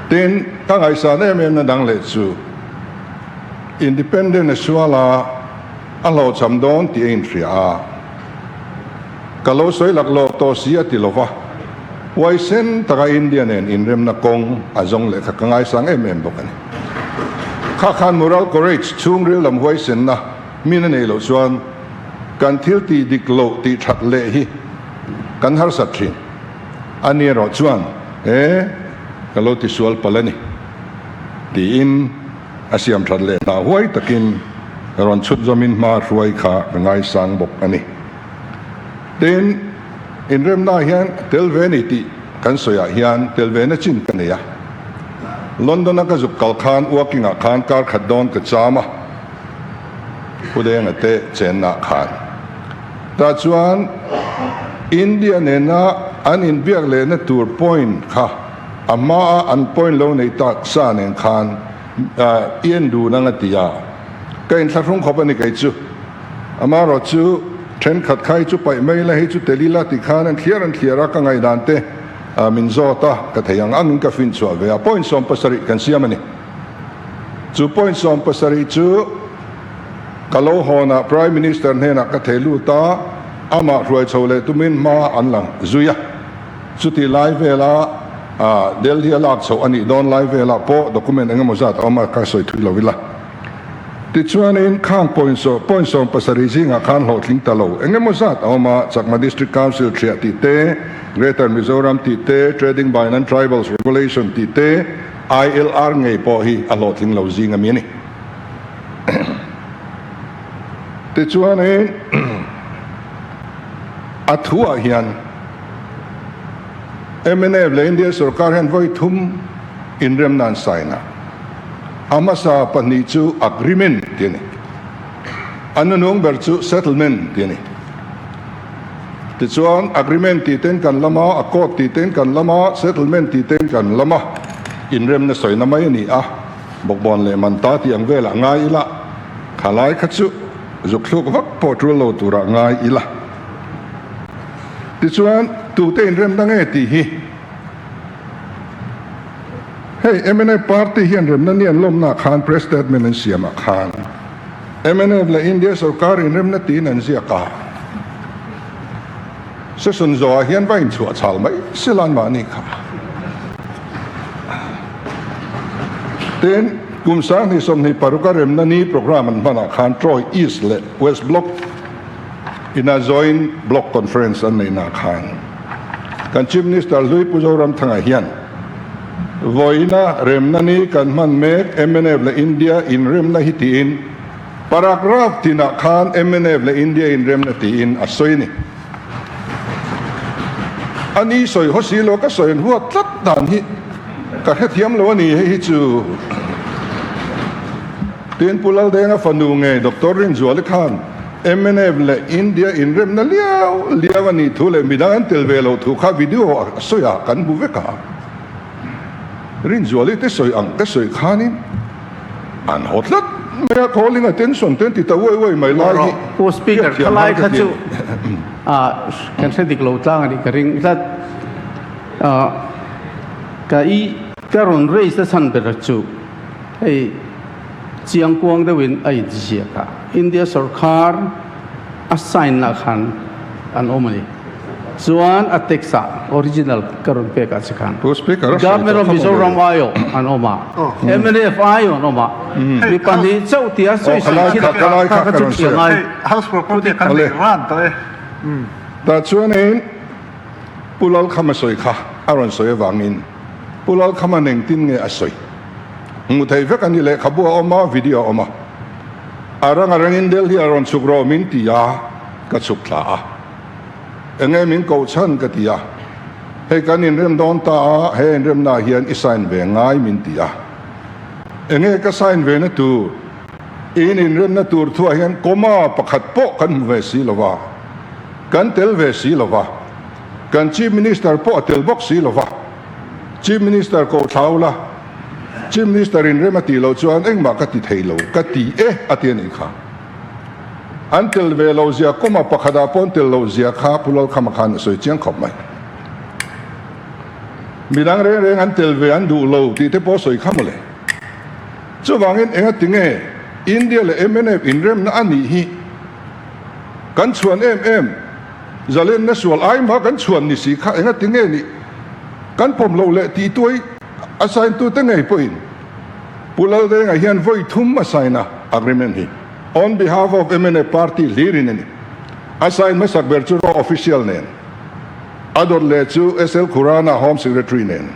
Tin, ka ngaihsan em em na dang leh chu Independent a suala. A hlawhchham dawn tih a inhria a. Ka lo sawi laklawh tawh si a ti lo va, huaisen taka India nen inremna kawng a zawng leh kha ka ngaisang em em bawk a ni. Kha khan moral courage, chhungril lam huaisenna min a neih loh chuan kan thil tih dik loh tih that leh hi kan harsat thin. A ni erawh chuan, E, ka lo tisual palh a ni, tiin a siam that leh hna huai takin rawn chhut zawmin hma hruai kha ka ngaisang bawk a ni. Tin, inremnaah hian tel ve ni tih kan sawiah hian tel ve na chin ka nei a. London-a ka zuk kal khan Woking-ah khan kar khat dawn ka cham a, Pu Denga te chennaah khan. Tah chuan India nena an inbiak lehna tur point kha a hmaa an point lo neih tak sa nen khan i en dun ang a ti a, ka inthlahrung khawp a ni kei chu. Amaherawh chu thenkhat kha hi chu paih mai ila, hei chu tel ila ti khan an thliar an thliar a, ka ngaihdan te min zawt a, ka thei ang angin ka finchhuah ve a, point 70 kan siam a ni. Chu point 70 chu ka lo hawnah Prime Minister hnenah ka thei lut a, amah hruai chho leh tumin hma an la zui a. Chuti lai vela Delhi a lak chhoh a nih dawn lai velah pawh document eng emaw zat a awm a, ka sawi thui lo ila. Tichuanin khang point point 70 zingah khan hlawhtling ta lo eng emaw zat a awm a, Chakma District Council thiah tih te, Greater Mizoram tih te, Trading by Non-Tribals Regulation tih te, ILR ngei pawh hi a hlawhtling lo zing a mi a ni. Tichuanin a thuah hian mnf leh India sorkar hian vawi thum inremna an sign a, a hmasa pahnih chu agreement tih a ni, a nunung ber chu settlement tih a ni. Tichuan agreement tih ten kan lam a, accord tih ten kan lam a, settlement tih ten kan lam a, inremna sawina mai a ni a, bawkbawn leh manta tih ang velah ngai ila, khalai kha chu zuk thluk vak pawh tul lo turah ngai ila. Tichuan tute inremna nge tih hi hei mnf party hian remna ni an lawmna ah khan press statement an siam ah khan mnf leh India sorkar inremna tiin an ziak a, session zawh ah hian va inchhuah chhal mai sela an mahni kha. Tin, kum 2026 a remna ni programme an hman ah khan Troy East leh West Block ina Joint Block Conference an neihna khan kan Chief Minister hlui Pu Zoramthanga hian vawiina remna ni kan hman mek mnf leh India inremna hi tiin paragraph tinah khan mnf leh India inremna tiin a sawi a ni. A ni sawi haw si lo ka sawi an huat tlat dan hi ka hrethiam lo a ni hei hi chu. Tin Pu Laldenga fanu ngei Doctor Rinzuali khan mnf leh India inremna liau liau a nih thu leh midang an tel ve loh thu kha video a sawi a kan hmu vek a. Rinzuali te sawi ang te sawi khanin an haw tlat mai a, calling attention te an ti ta uai uai mai lai hi Pu Speaker, hriatthiam khalai har ka kha ti chu a ni. kan hre dik lo tlang a nih ka ring tlat. Ka i ka rawn raise a chhan ber chu hei Chiangkuang deuhin a inziak a, India sorkar a sign lah khan an awm a ni. Chuan a text ah original ka rawn pek ah che khan Pu Speaker a sawi Government tawh of kha maw le. Mizoram aiawh an awm a, mnf aiawh an awm a, mi pahnih chauh tia sawi sawi thil a Khalai kha kha kha ka chu rawn thiam sawi a. ngai. House property kan Awle. nei ran tawh e. Tah chuanin Pu Lalkhama sawi kha a rawn sawi avangin Pu Lalkhama'n engtin nge a sawi? Hmuh theih vek a ni, lehkhabu a awm a, video a awm a. A rang a rangin Delhi a rawn chhuk rawh min ti a, ka chhuk thla a. Enge min koh chhan ka ti a, hei kan inrem dawn ta a, he inremnaah hian i sign ve ngai min ti a. Enge ka sign ve na tur? In inremna tur thuah hian comma pakhat pawh kan hmu ve si lo va, kan tel ve si lo va, kan Chief Minister pawh a tel bawk si lo va. Chief Minister ko thlau la, Chief Minister in rem a tih loh chuan engmah ka ti thei lo, ka ti e a ti a nih kha. An tel ve lo zia kawma pakhatah pawh an tel loh zia kha Pu Lalkhama khan a sawi chiang khawp mai. Midang reng reng an tel ve an duh lo tih te pawh a sawi kha mawle. Chuvangin enga tinge India leh mnf inremna a nih hi? Kan chhuan em em, zalenna sual ai mah kan chhuan ni si kha engati nge nih kan pawm loh leh tih tuai a sign tute ngei pawhin Pu Laldenga hian vawi thum a sign a agreement hi on behalf of mnf party hlirin a ni. A sign hmasak ber chu raw official nen, a dawt leh chu SL Khurana Home Secretary nen,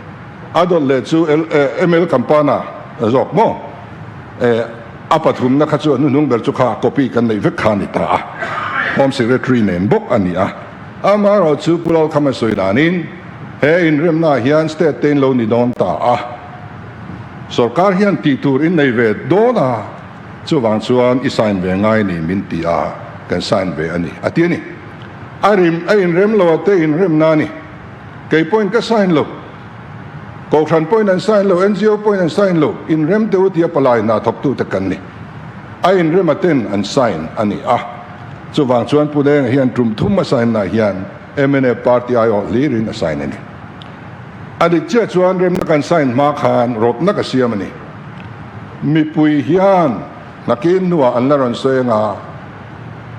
a dawt leh chu ML Kampana zawk maw? A pathumna kha chu a hnuhnung ber chu kha copy kan neih vek kha a ni ta a, Home Secretary nen bawk a ni a. Amaherawh chu Pu Lalkhama sawi danin he inremnaah hian state te in lo ni dawn ta a, sorkar hian tih tur in nei ve dawn a, chuvang chuan i sign ve ngai ni min ti a, kan sign ve a ni a ti a ni. A rim a inrem lo a te inremna a ni. Kei pawhin ka sign lo. Kohhran pawhin an sign lo, NGO pawhin an sign lo, inrem teh u tia palai hna thawktute kan ni. A inrem a ten an sign a ni a. Chuvang chuan Pu Denga hian tum thum a sign na hian mnf party aiawh hlirin a sign a ni. A dik chiah chuan remna kan sign hma khan rawtna ka siam a ni. Mipui hian nakin hnuah an la rawn sawi anga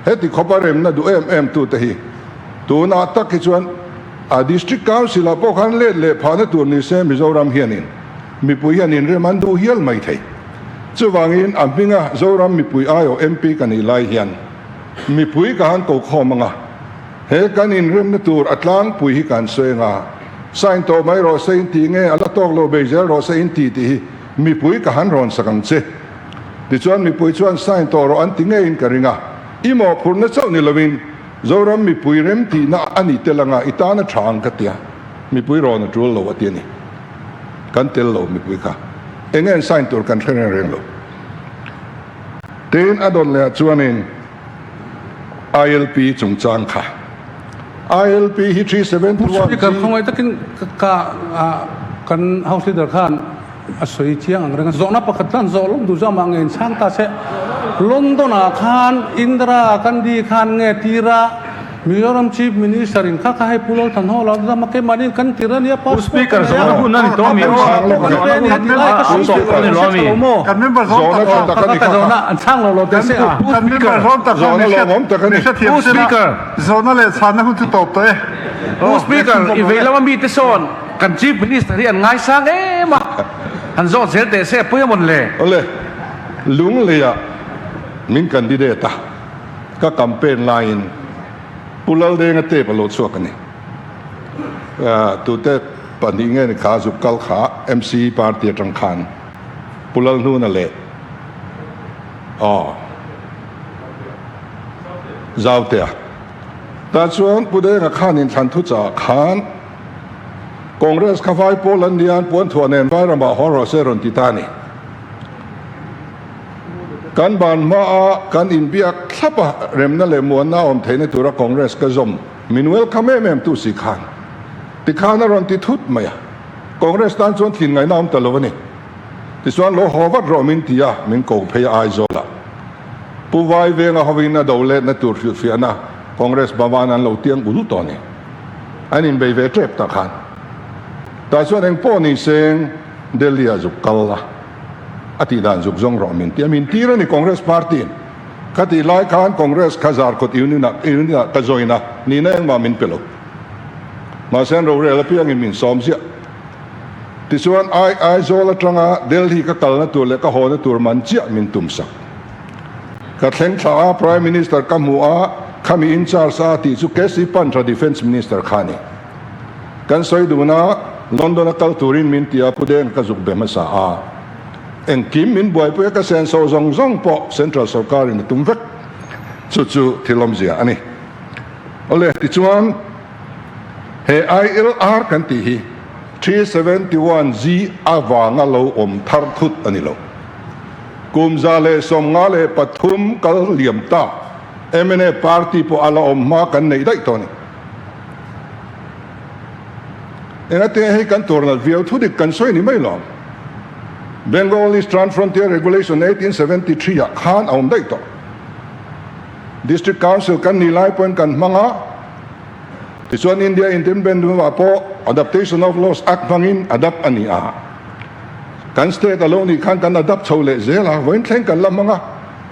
heti khawpa remna duh em em tute hi tunah tak hi chuan A District Council ah pawh khan let leh phahna tur ni se Mizoram hianin mipui hian inrem an duh hial mai thei. Chuvangin a hminga Zoram mipui aiawh MP ka nih lai hian mipui ka han ko khawm anga he kan inremna tur a tlangpui hi kan sawi anga sign tawh mai rawh se in tih nge a la tawk lo bei zel rawh se in ti tih hi mipui ka han rawn sak ang che. Tichuan mipui chuan sign tawh rawh an ti ngeiin ka ring a, i mawhphurhna chauh ni lovin Zoram mipui rem tihna a ni tel anga i tan a tha ang ka tia, mipui rawn a tul lo a ti a ni. Kan tel lo mipui kha. Enge an sign tur kan hre reng reng lo. Tin a dawt leh ah chuanin ILP chungchang kha. ILP hi 371 Speaker khawngaih takin ka kan House Leader khan A sawi chiang ang reng a, zawhna pakhat khan zawh lawk duh zawk mah nge inchhang ta se, London ah khan Indira Gandhi khan nge tira Mizoram Chief Minister in kha kha hei Pu Lal Thanhaw lo zam a keimahni in kan tir a nia passport ka nei a, kan pe a nia tih lai ka sawi tawh lo hre tha lo maw? Kha kha ka zawhna an chhang lo lo teh se a. Pu Speaker. Pu Speaker, i vei lama mite sawn Kan Chief Minister hi an ngaisang em a, han zawt zel teh se a pui a mawn le? Awle, Lungleiah min candidate a, ka campaign laiin Pu Laldenga tape a lo chhuak a ni. Tute pahnih nge ni kha zuk kal kha MC party atang khan Pu Lalhnuna leh aw Zautea. Tah chuan Pu Denga khan inthlan thuchah khan Congress kha vai pawl an nia, an puan thuah nen vai ramah haw rawh se rawn ti ta a ni. Kan ban hmaa kan inbiak thlap a, remna leh muanna a awm theihna tura Congress ka zawm min welcome em em tu si khan tikhan a rawn ti thut mai a, Congress tan chuan thin ngaihna awm ta lo a ni. Tichuan lo haw vat rawh min ti a, min ko phei a Aizawlah. Pu Vaivenga hovin a do letna tur hrilhfiahna Congress Bhavan an lo tiang ul tawh a ni. An inbei ve tep tak khan. Tah chuan eng pawh ni seng Delhi ah zuk kal la, a tih dan zuk zawng rawh min ti a, min tir a ni Congress party in. Ka tih lai khan Congress kha Zarkawt Union ah Union ah ka join a, nihna engmah min pe lo. Mahse an rorel apiangin min sawm ziah. Tichuan Ai Aizawl atanga Delhi ka kalna tur leh ka hawna tur man chiah min tum sak. Ka thleng thla a, Prime Minister ka hmu a, khami in charge a tih chu KC Pantra Defence Minister kha a ni. Kan sawi dun a, London a kal turin min ti a, Pu Deng ka zuk be hmasa a. Engkim min buaipui a, ka senso zawng zawng pawh Central Sorkar in a tum vek. Chu chu thil awmzia a ni. Awle, tichuan he ILR kan tih hi 371G avanga lo awm thar thut a ni lo. Kum 193 kal liam ta mnf party pawh a la awm hma kan neih daih tawh a ni. Engate hei kan tur nat viau thu dik kan sawi ni mai lo. Bengal Eastern Frontier Regulation 1873 ah khan a awm daih tawh. District Council kan nih lai pawhin kan hmang a, tichuan India Independence hnuah pawh Adaptation of Laws Act hmangin adapt a ni a. Kan state a lo nih khan kan adapt chho leh zel a, vawiin thleng kan la hmang a,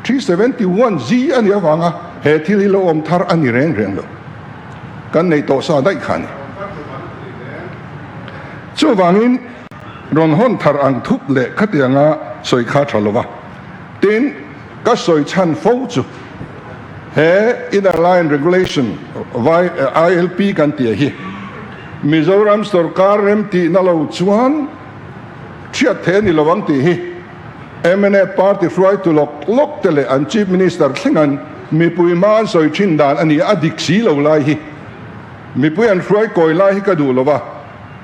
371 G a nih avanga. He thil hi lo awm thar a ni reng reng lo. Kan neih tawh sa daih kha a ni. Chuvangin rawn hawn thar ang thup leh khatianga sawi kha tha lo va. Tin, ka sawi chhan fo chu he Inner Line Regulation, ILP kan tih hi Mizoram sorkar remtihna lo chuan thiat thei a ni lo ang tih hi mnf party hruaitu lawk lawk te leh an Chief Minister thleng an mipui hma an sawi thin dan a ni a, a dik si lo lai hi mipui an hruai kawi lai hi ka duh lo va,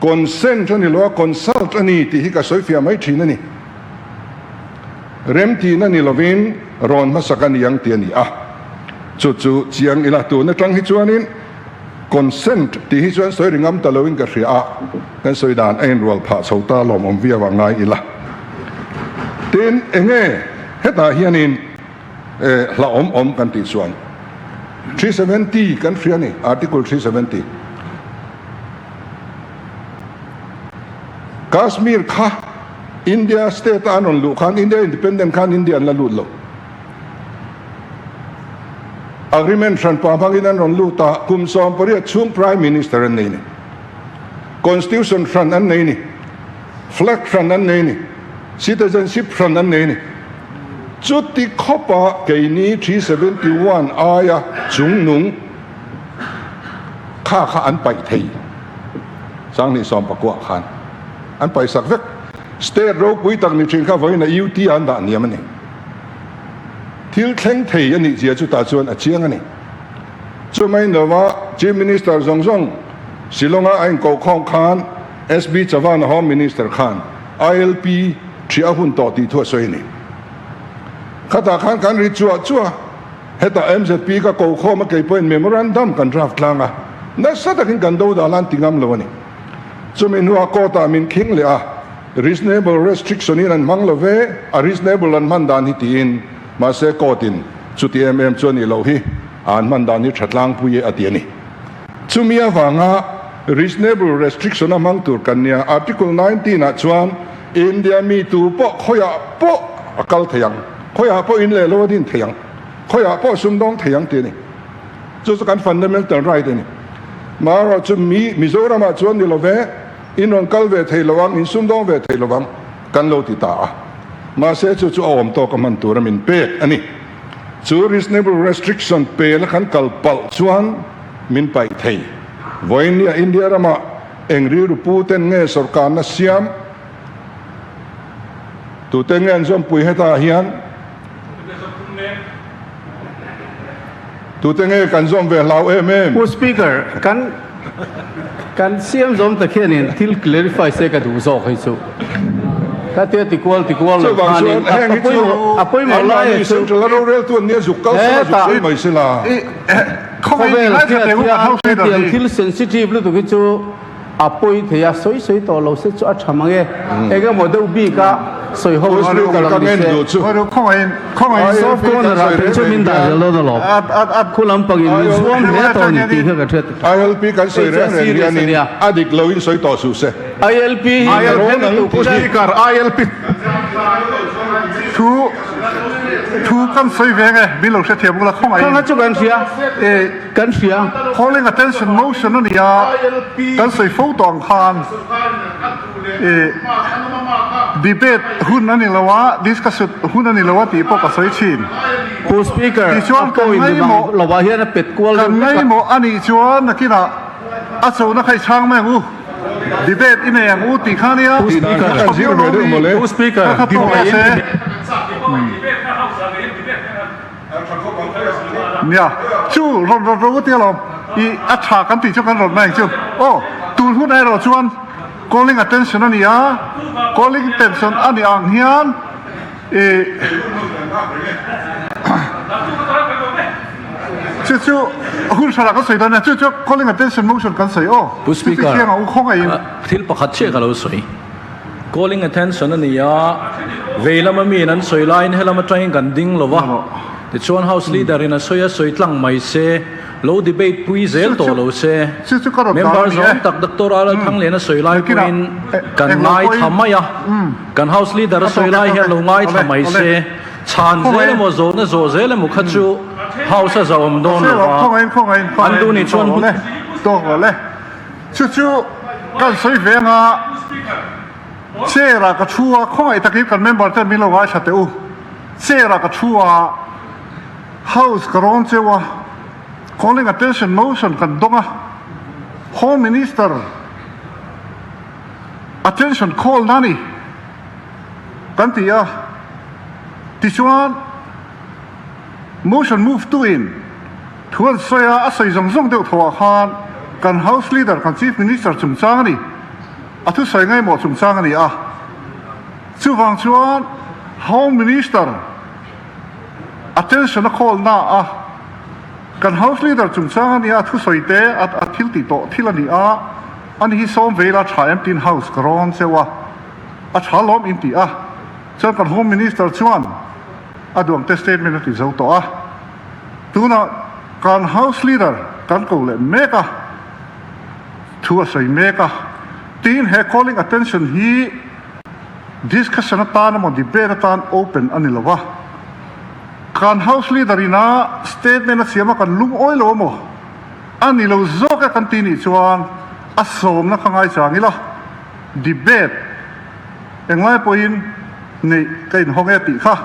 consent a ni lo a, consult a ni tih hi ka sawi fiah mai thin a ni. Remtihna ni lovin rawn hmasak a ni ang tih a ni a, chu chu chiang ila tun atang hi chuanin consent tih hi chuan sawi ri ngam ta loin ka hria a, kan sawi dan a inrual phah chho ta lawmawm viau a ngai ila. Tin, enge hetah hianin hlauhawm awm kan tih chuan 370 kan hria a ni, Article 370. Kashmir kha India state a an rawn luh khan India independent khan India an la lut lo. Agreement hranpa hmangin an rawn lut a, kum 18 chhung Prime Minister an nei ni. Constitution hran an nei ni. Flag hran an nei ni. Citizenship hran an nei ni. Chuti khawpa keini 371 aia chungnung kha kha an paih thei. 2019 khan an paihsak vek. State ropui tak ni thin kha vawiin a UT ah an dah hniam a ni. Thil thleng thei a nih zia chutah chuan a chiang a ni. Chumai lova Chief Minister zawng zawng Shillong-a a inkohkhawm khan SB Chavan a Home Minister khan ILP ṭhiah a hun tawh tih thu a sawi a ni. Khatah khan kan ri chuah chuah a, hetah MZP ka kokhawm a keipawhin memorandum kan draft tlang a, nasa takin kan do dan an ti ngam lo a ni. Chumi hnuah court-ah min khing leh a, reasonable restriction-in an hmang lo ve, a reasonable an hman dan hi tiin, mahse court-in chuti em em chu a nih loh hi, a an hman dan hi tha tlangpui e a ti a ni. Chumi avanga reasonable restriction a hmang tur kan nia, Article 19 ah chuan India mi tu pawh khawiah pawh a kal thei ang, khawiah pawh in leh lo a din thei ang, khawiah pawh sumdawng thei ang tih a ni. Chu chu kan fundamental right a ni. Marawh chu mi Mizoramah chuan ni lo ve, in rawn kal ve thei lo ang, in sumdawng ve thei lo ang kan lo ti ta a. Mahse chu chu a awm tawk a hman tura min pek a ni. Chu reasonable restriction pela kan kal palh chuan min paih thei. Vawinia India ramah eng rilru pu ten nge sorkarna siam? Tute nge an zawmpui hetah hian? Tute nge kan zawm ve hlau em em? Pu Speaker, kan kan siam zawm tak hianin thil clarify se ka duh zawk hei chu. Ka tia ti kual ti kual lo khanin a pawimawh a pawimawh lai a chu. Central a roreltu an nia zuk kal sela zuk sawi mai sela. Khawvel hriat hian hetiang thil sensitive lutuk hi chu A pawi thei a, sawi sawi tawh lo se chu a tha mang e. Eng emaw deuh bik a sawi ho chu awm lo ni se. Soft corner ah phei chu min dah zel dawn alawm. Khu lampangin min zuam hle tawh a ni tih kha ka hriat. ILP kan sawi reng reng hianin a dik loin sawi tawh suh se. ILP hi ka rawn ang tih hi. ILP Thu thu kan sawi ve nge min lo hrethiam ula khawngaih in. Kha chu kan hria. Kan hria. Calling attention motion a ni a, kan sawi fo tawh ang khan ih debate hun a ni lo a, discussion hun a ni lo a tih pawh ka sawi thin. Pu Speaker, Tichuan a kan pawhin midang ngaimawh lovah hian a pet kual kan deuh vek a. ngaimawh a nih chuan nakinah a chona kha i chhang mai ang u, debate i nei ang u tih kha nia, Pu Speaker, a tha viau lo ni, Pu Speaker, kha kha tawk rawh se. Nia, chu rawn rawn ro tia lawm, i a tha kan tih chu kan rawn mai ang chu. Aw, tun hun erawh chuan calling attention a ni a, calling attention a nih ang hian i chu chu hun hranah kan sawi dawn nia, chu chu calling attention motion kan sawi aw, Pu chu chu Speaker, hriang ang u khawngaihin. Thil pakhat chiah ka lo sawi. Calling attention a ni a, vei lama miin an sawi laiin helam atangin kan ding lo va, tichuan House Leader in a sawi a sawi tlang mai se, lo debate pui zel tawh lo se. Member zawng tak Doctor Alal Thanglian a sawi lai pawhin kan ngaithla mai a, kan House Leader a sawi lai hian lo ngaithla mai se, chhan zel emaw zawhna zawh zel emaw kha chu. House a zahawm dawn lo va, an duh nih chuan. Tawk rawh le. Chu chu kan sawi ve anga chair ah ka thu a, khawngaih takin kan member ten min lo ngaithla teh u. Chair ah ka thu a, House ka rawn cheu a, calling attention motion kan dawng a, Home Minister attention call na ni kan ti a, tichuan motion move tu in thu an sawi a, a sawi zawng zawng deuh tho ah khan kan House Leader kan Chief Minister chungchang a ni, a thusawi ngaimawh chungchang a ni a, chuvang chuan Home Minister attention a call na a, kan House Leader chungchang a nia, a thusawi te a thil tih tawh thil a ni a, ani hi sawm ve ila tha em tiin House ka rawn cheu a, a tha lawm in ti a, chuan kan Home Minister chuan a duang te statement a ti zo tawh a, tunah kan House Leader kan ko leh mek a, thu a sawi mek a, tiin he calling attention hi Discussion atan emaw debate atan open a ni lo a, kan House Leader ina statement a siam a kan lungawi lo emaw a ni lo zawk e kan ti nih chuan a sawmna kha ngaichang ila debate englai pawhin neih ka inhawng e tih kha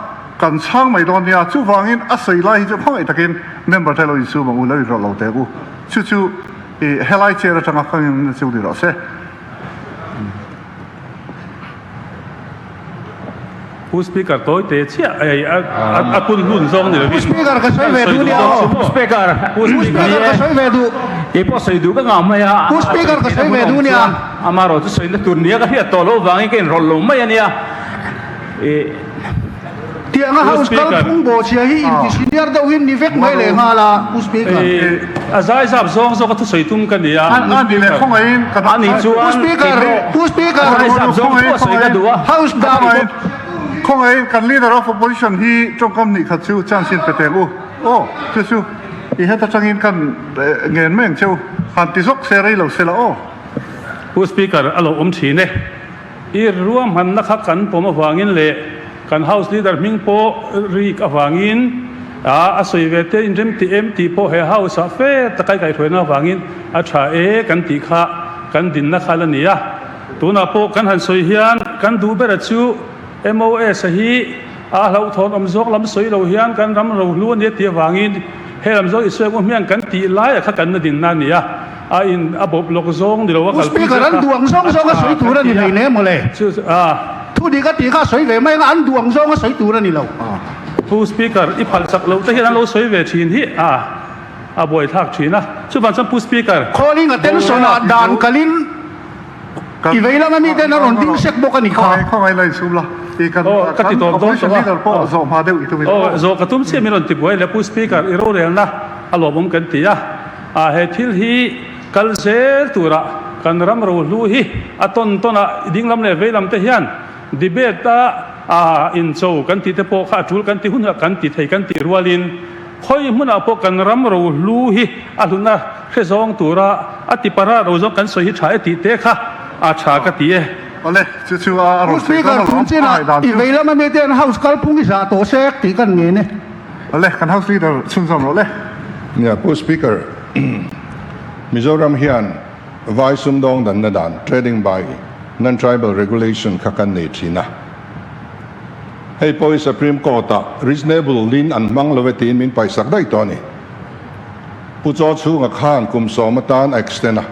kan chhang mai dawn nia. Chuvangin a sawi lai hi chu khawngaih takin member te lo insum ang u, lo inrawlh lo teh u. Chu chu helai chair atanga ka ngenna chu ni rawh se. Pu Speaker tawi te chiah ei a kun hun zawng ni lovin. Pu Speaker ka sawi ve duh nia aw. Pu Speaker Pu Speaker ka sawi ve duh. Kei pawh sawi duh ka ngah mai a. Pu Speaker ka sawi ve duh nia. Amaherawhchu chu sawina tur nia ka hriat tawh loh vangin ka inrawlh lo mai a nia. Tianga House kalphung bawhchhia hi inti senior deuh hi ni vek mai leh nghal a, Pu Speaker. A zaizap zawng zawk a thusawi tum ka ni a, Pu Speaker. A nih chuan Pu Speaker, Pu Speaker. A zaizap zawng thu a sawi ka duh a. House dan. Khawngaihin kan Leader of Opposition hi tawngkam hnih khat chu chance in pe teng u. Aw, chu chu i het atangin kan ngen mai ang che u. Han ti zawk se rei lo se la aw. Pu Speaker, a lo awm thin e. I ruahmanna kha kan pawm avangin leh kan House Leader hming pawh rik avangin a sawi ve te inrem ti em tih pawh he House ah fe taka i kaihhruaina avangin a tha e kan tih kha kan dinna kha la ni a. Tunah pawh kan han sawi hian kan duh bera chu MOS a hi a hlauhthawn awm zawk lam sawi lo hian kan ram rohlu a nia tih avangin he lam zawk i sawi ang u hmiang kan tih laia kha kan la dinna a ni a. A in a bawp lawk zawng ni lo a Pu kalpui Speaker zet an a, duh ang zawng a zawng a tha sawi tur kan a ni ti a. hlei nem mawle. Chu a. Thu dik a tih kha a sawi ve mai anga an duh ang zawng a sawi tur a ni lo. Pu Speaker i phalh chak loh te hian an lo sawi ve thin hi a a buaithlak thin a. Chuvang chuan Pu Speaker. Calling attention ah dan kalin i vei lama miten a rawn ding sek bawk a ni kha. Khawngaih la insum la. I kan Aw ka ti tawp dawn opposition tawh a. leader pawh zawh hma deuh i tum ila. Aw zawh ka tum chiah min rawn ti buai le Pu Speaker i rorelna a lawmawm kan ti a. A he thil hi kal zel tura kan ram rohlu hi a tawn tawn a, dinglam leh veilam te hian debate a a incho kan tih te pawh kha a tul kan ti hunah kan ti thei kan tih rualin khawi hmunah pawh kan ram rohlu hi a hlutna hre zawng tura a ti para ro zawng kan sawi hi tha e tih te kha a tha ka ti e. Awle, chu chu a Pu rawn sawi Speaker, dawn alawm, tun a chinah ngaihdan i chu. veilam ami te an House kalphung i zah tawh sek tih kan ngen e. Awle, kan House Leader chhunzawm rawh le. Nia, Pu Speaker, Mizoram hian vai sumdawng danna dan, Trading by Non-Tribal Regulation, kha kan nei thin a. Hei pawh hi Supreme Court-ah reasonable lin an hmang lo e tiin min paihsak daih tawh a ni. Pu Chaw chhunga khan kum sawm atan a extend a,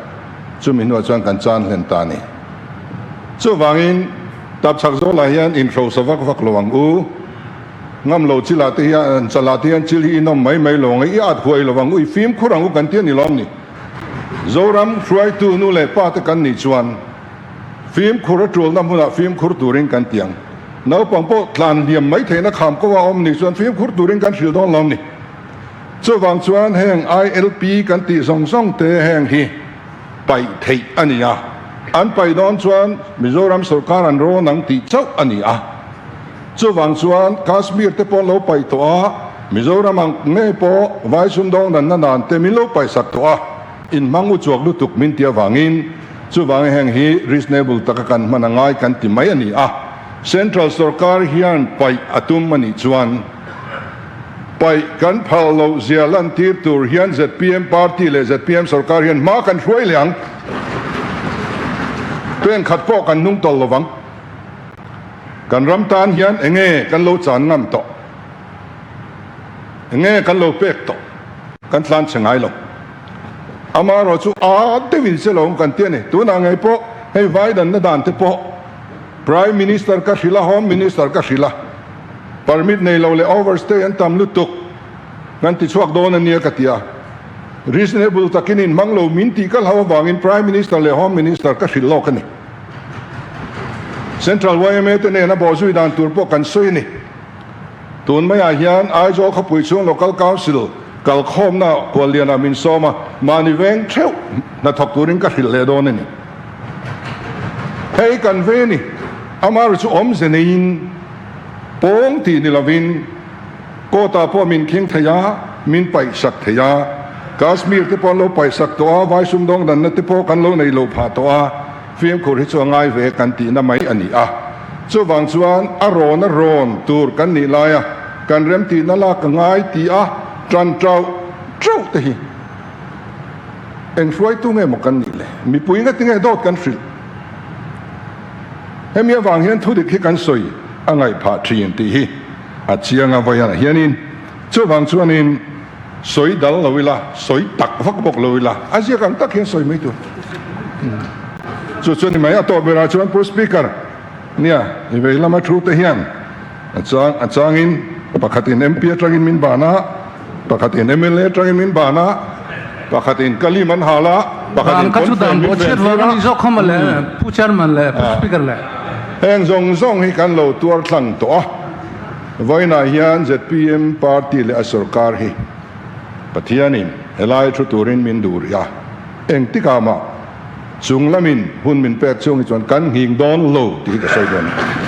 chumi hnuah chuan kan chan hlen ta a ni. Chuvangin, tapchhak zawlah hian inhrosa vak vak lo ang u. Ngam lo chilah te hian chalah te hian chil hi inawm mai mai lo ang e, i at huai lo ang u, i fimkhur ang u kan ti a ni lawm ni. Zoram hruaitu nu leh pa te kan nih chuan fimkhur a tulna hmunah fimkhur turin kan ti ang. Naupang pawh tlan hliam mai theihna kham ko a awm nih chuan fimkhur turin kan hrilh dawn lawm ni. Chuvang chuan heng ILP kan tih zawng zawng te heng hi paih theih a ni a, an paih dawn chuan Mizoram sawrkar an rawn ang tih chauh a ni a. Chuvang chuan Kashmir te pawh an lo paih tawh a, Mizoram ang ngei pawh vai sumdawng danna nan te min lo paihsak tawh a, inhmang uchuak lutuk min ti avangin chuvangin heng hi reasonable taka kan hman a ngai kan ti mai a ni a, Central sawrkar hian paih a tum a nih chuan. Paih kan phal loh zia lantir tur hian zpm party leh zpm sorkar hian hma kan hruai leh ang. Pen khat pawh kan hnung tawlh lovang. Kan ram tan hian enge kan lo chan ngam tawh? Enge kan lo pek tawh? Kan tlan chhe ngai lo. Amaherawh chu a deuhin se lo kan ti a ni. Tunah ngei pawh hei vai danna dan te pawh Prime Minister ka hrilh a, Home Minister ka hrilh a, permit nei lo leh overstay an tam lutuk kan ti chhuak dawn a nia ka ti a. Reasonable takin inhmang lo min tih ka hlau avangin Prime Minister leh Home Minister ka hrilh lawk a ni. Central yma te nena bawhzui dan tur pawh kan sawi a ni. Tun maiah hian Aizawl khawpui chhung Local Council kalkhawmna Kuallianah min sawm a, mahni veng theuh hnathawk turin ka hrilh leh dawn a ni. Hei kan ve ni, Amar chu awmze neiin pawng tih ni lovin court-ah pawh min khing thei a, min paihsak thei a. Kashmir te pawh an lo paihsak tawh a, vai sumdawng danna te pawh kan lo nei lo phah tawh a. Fimkhur hi chu a ngai ve kan tihna mai a ni a. Chuvang chuan a rawn a rawn tur kan nih laia kan remtihna lak a ngai tih a tan tauh tauh te hi eng hruaitu nge maw kan nih le? Mipui nga tinge dawt kan hrilh? Hemi avang hian thudik hi kan sawi a ngaih phah thin tih hi a chiang a vawianah hianin chuvang chuanin Sawi dal lo ila, sawi tak vak bawk lo ila, a ziak ang tak hian sawi mai tur. Chu chu ni mai a tawh berah chuan Pu Speaker, nia, i vei lama thu te hian a chang a changin pakhatin MP atangin min ban a, pakhatin mla atangin min ban a, pakhatin ka lim an hal a, pakhatin pawnfen min ven tir a. Pu Chairman leh Pu Speaker leh. Heng zawng zawng hi kan lo tuar thlang tawh a. Vawiinah hian zpm party leh a sorkar hi Pathianin helai thu turin min duh rih a, engtikah mah chung lamin hun min pek chhung hi chuan kan nghing dawn lo tih hi ka sawi dawn a ni.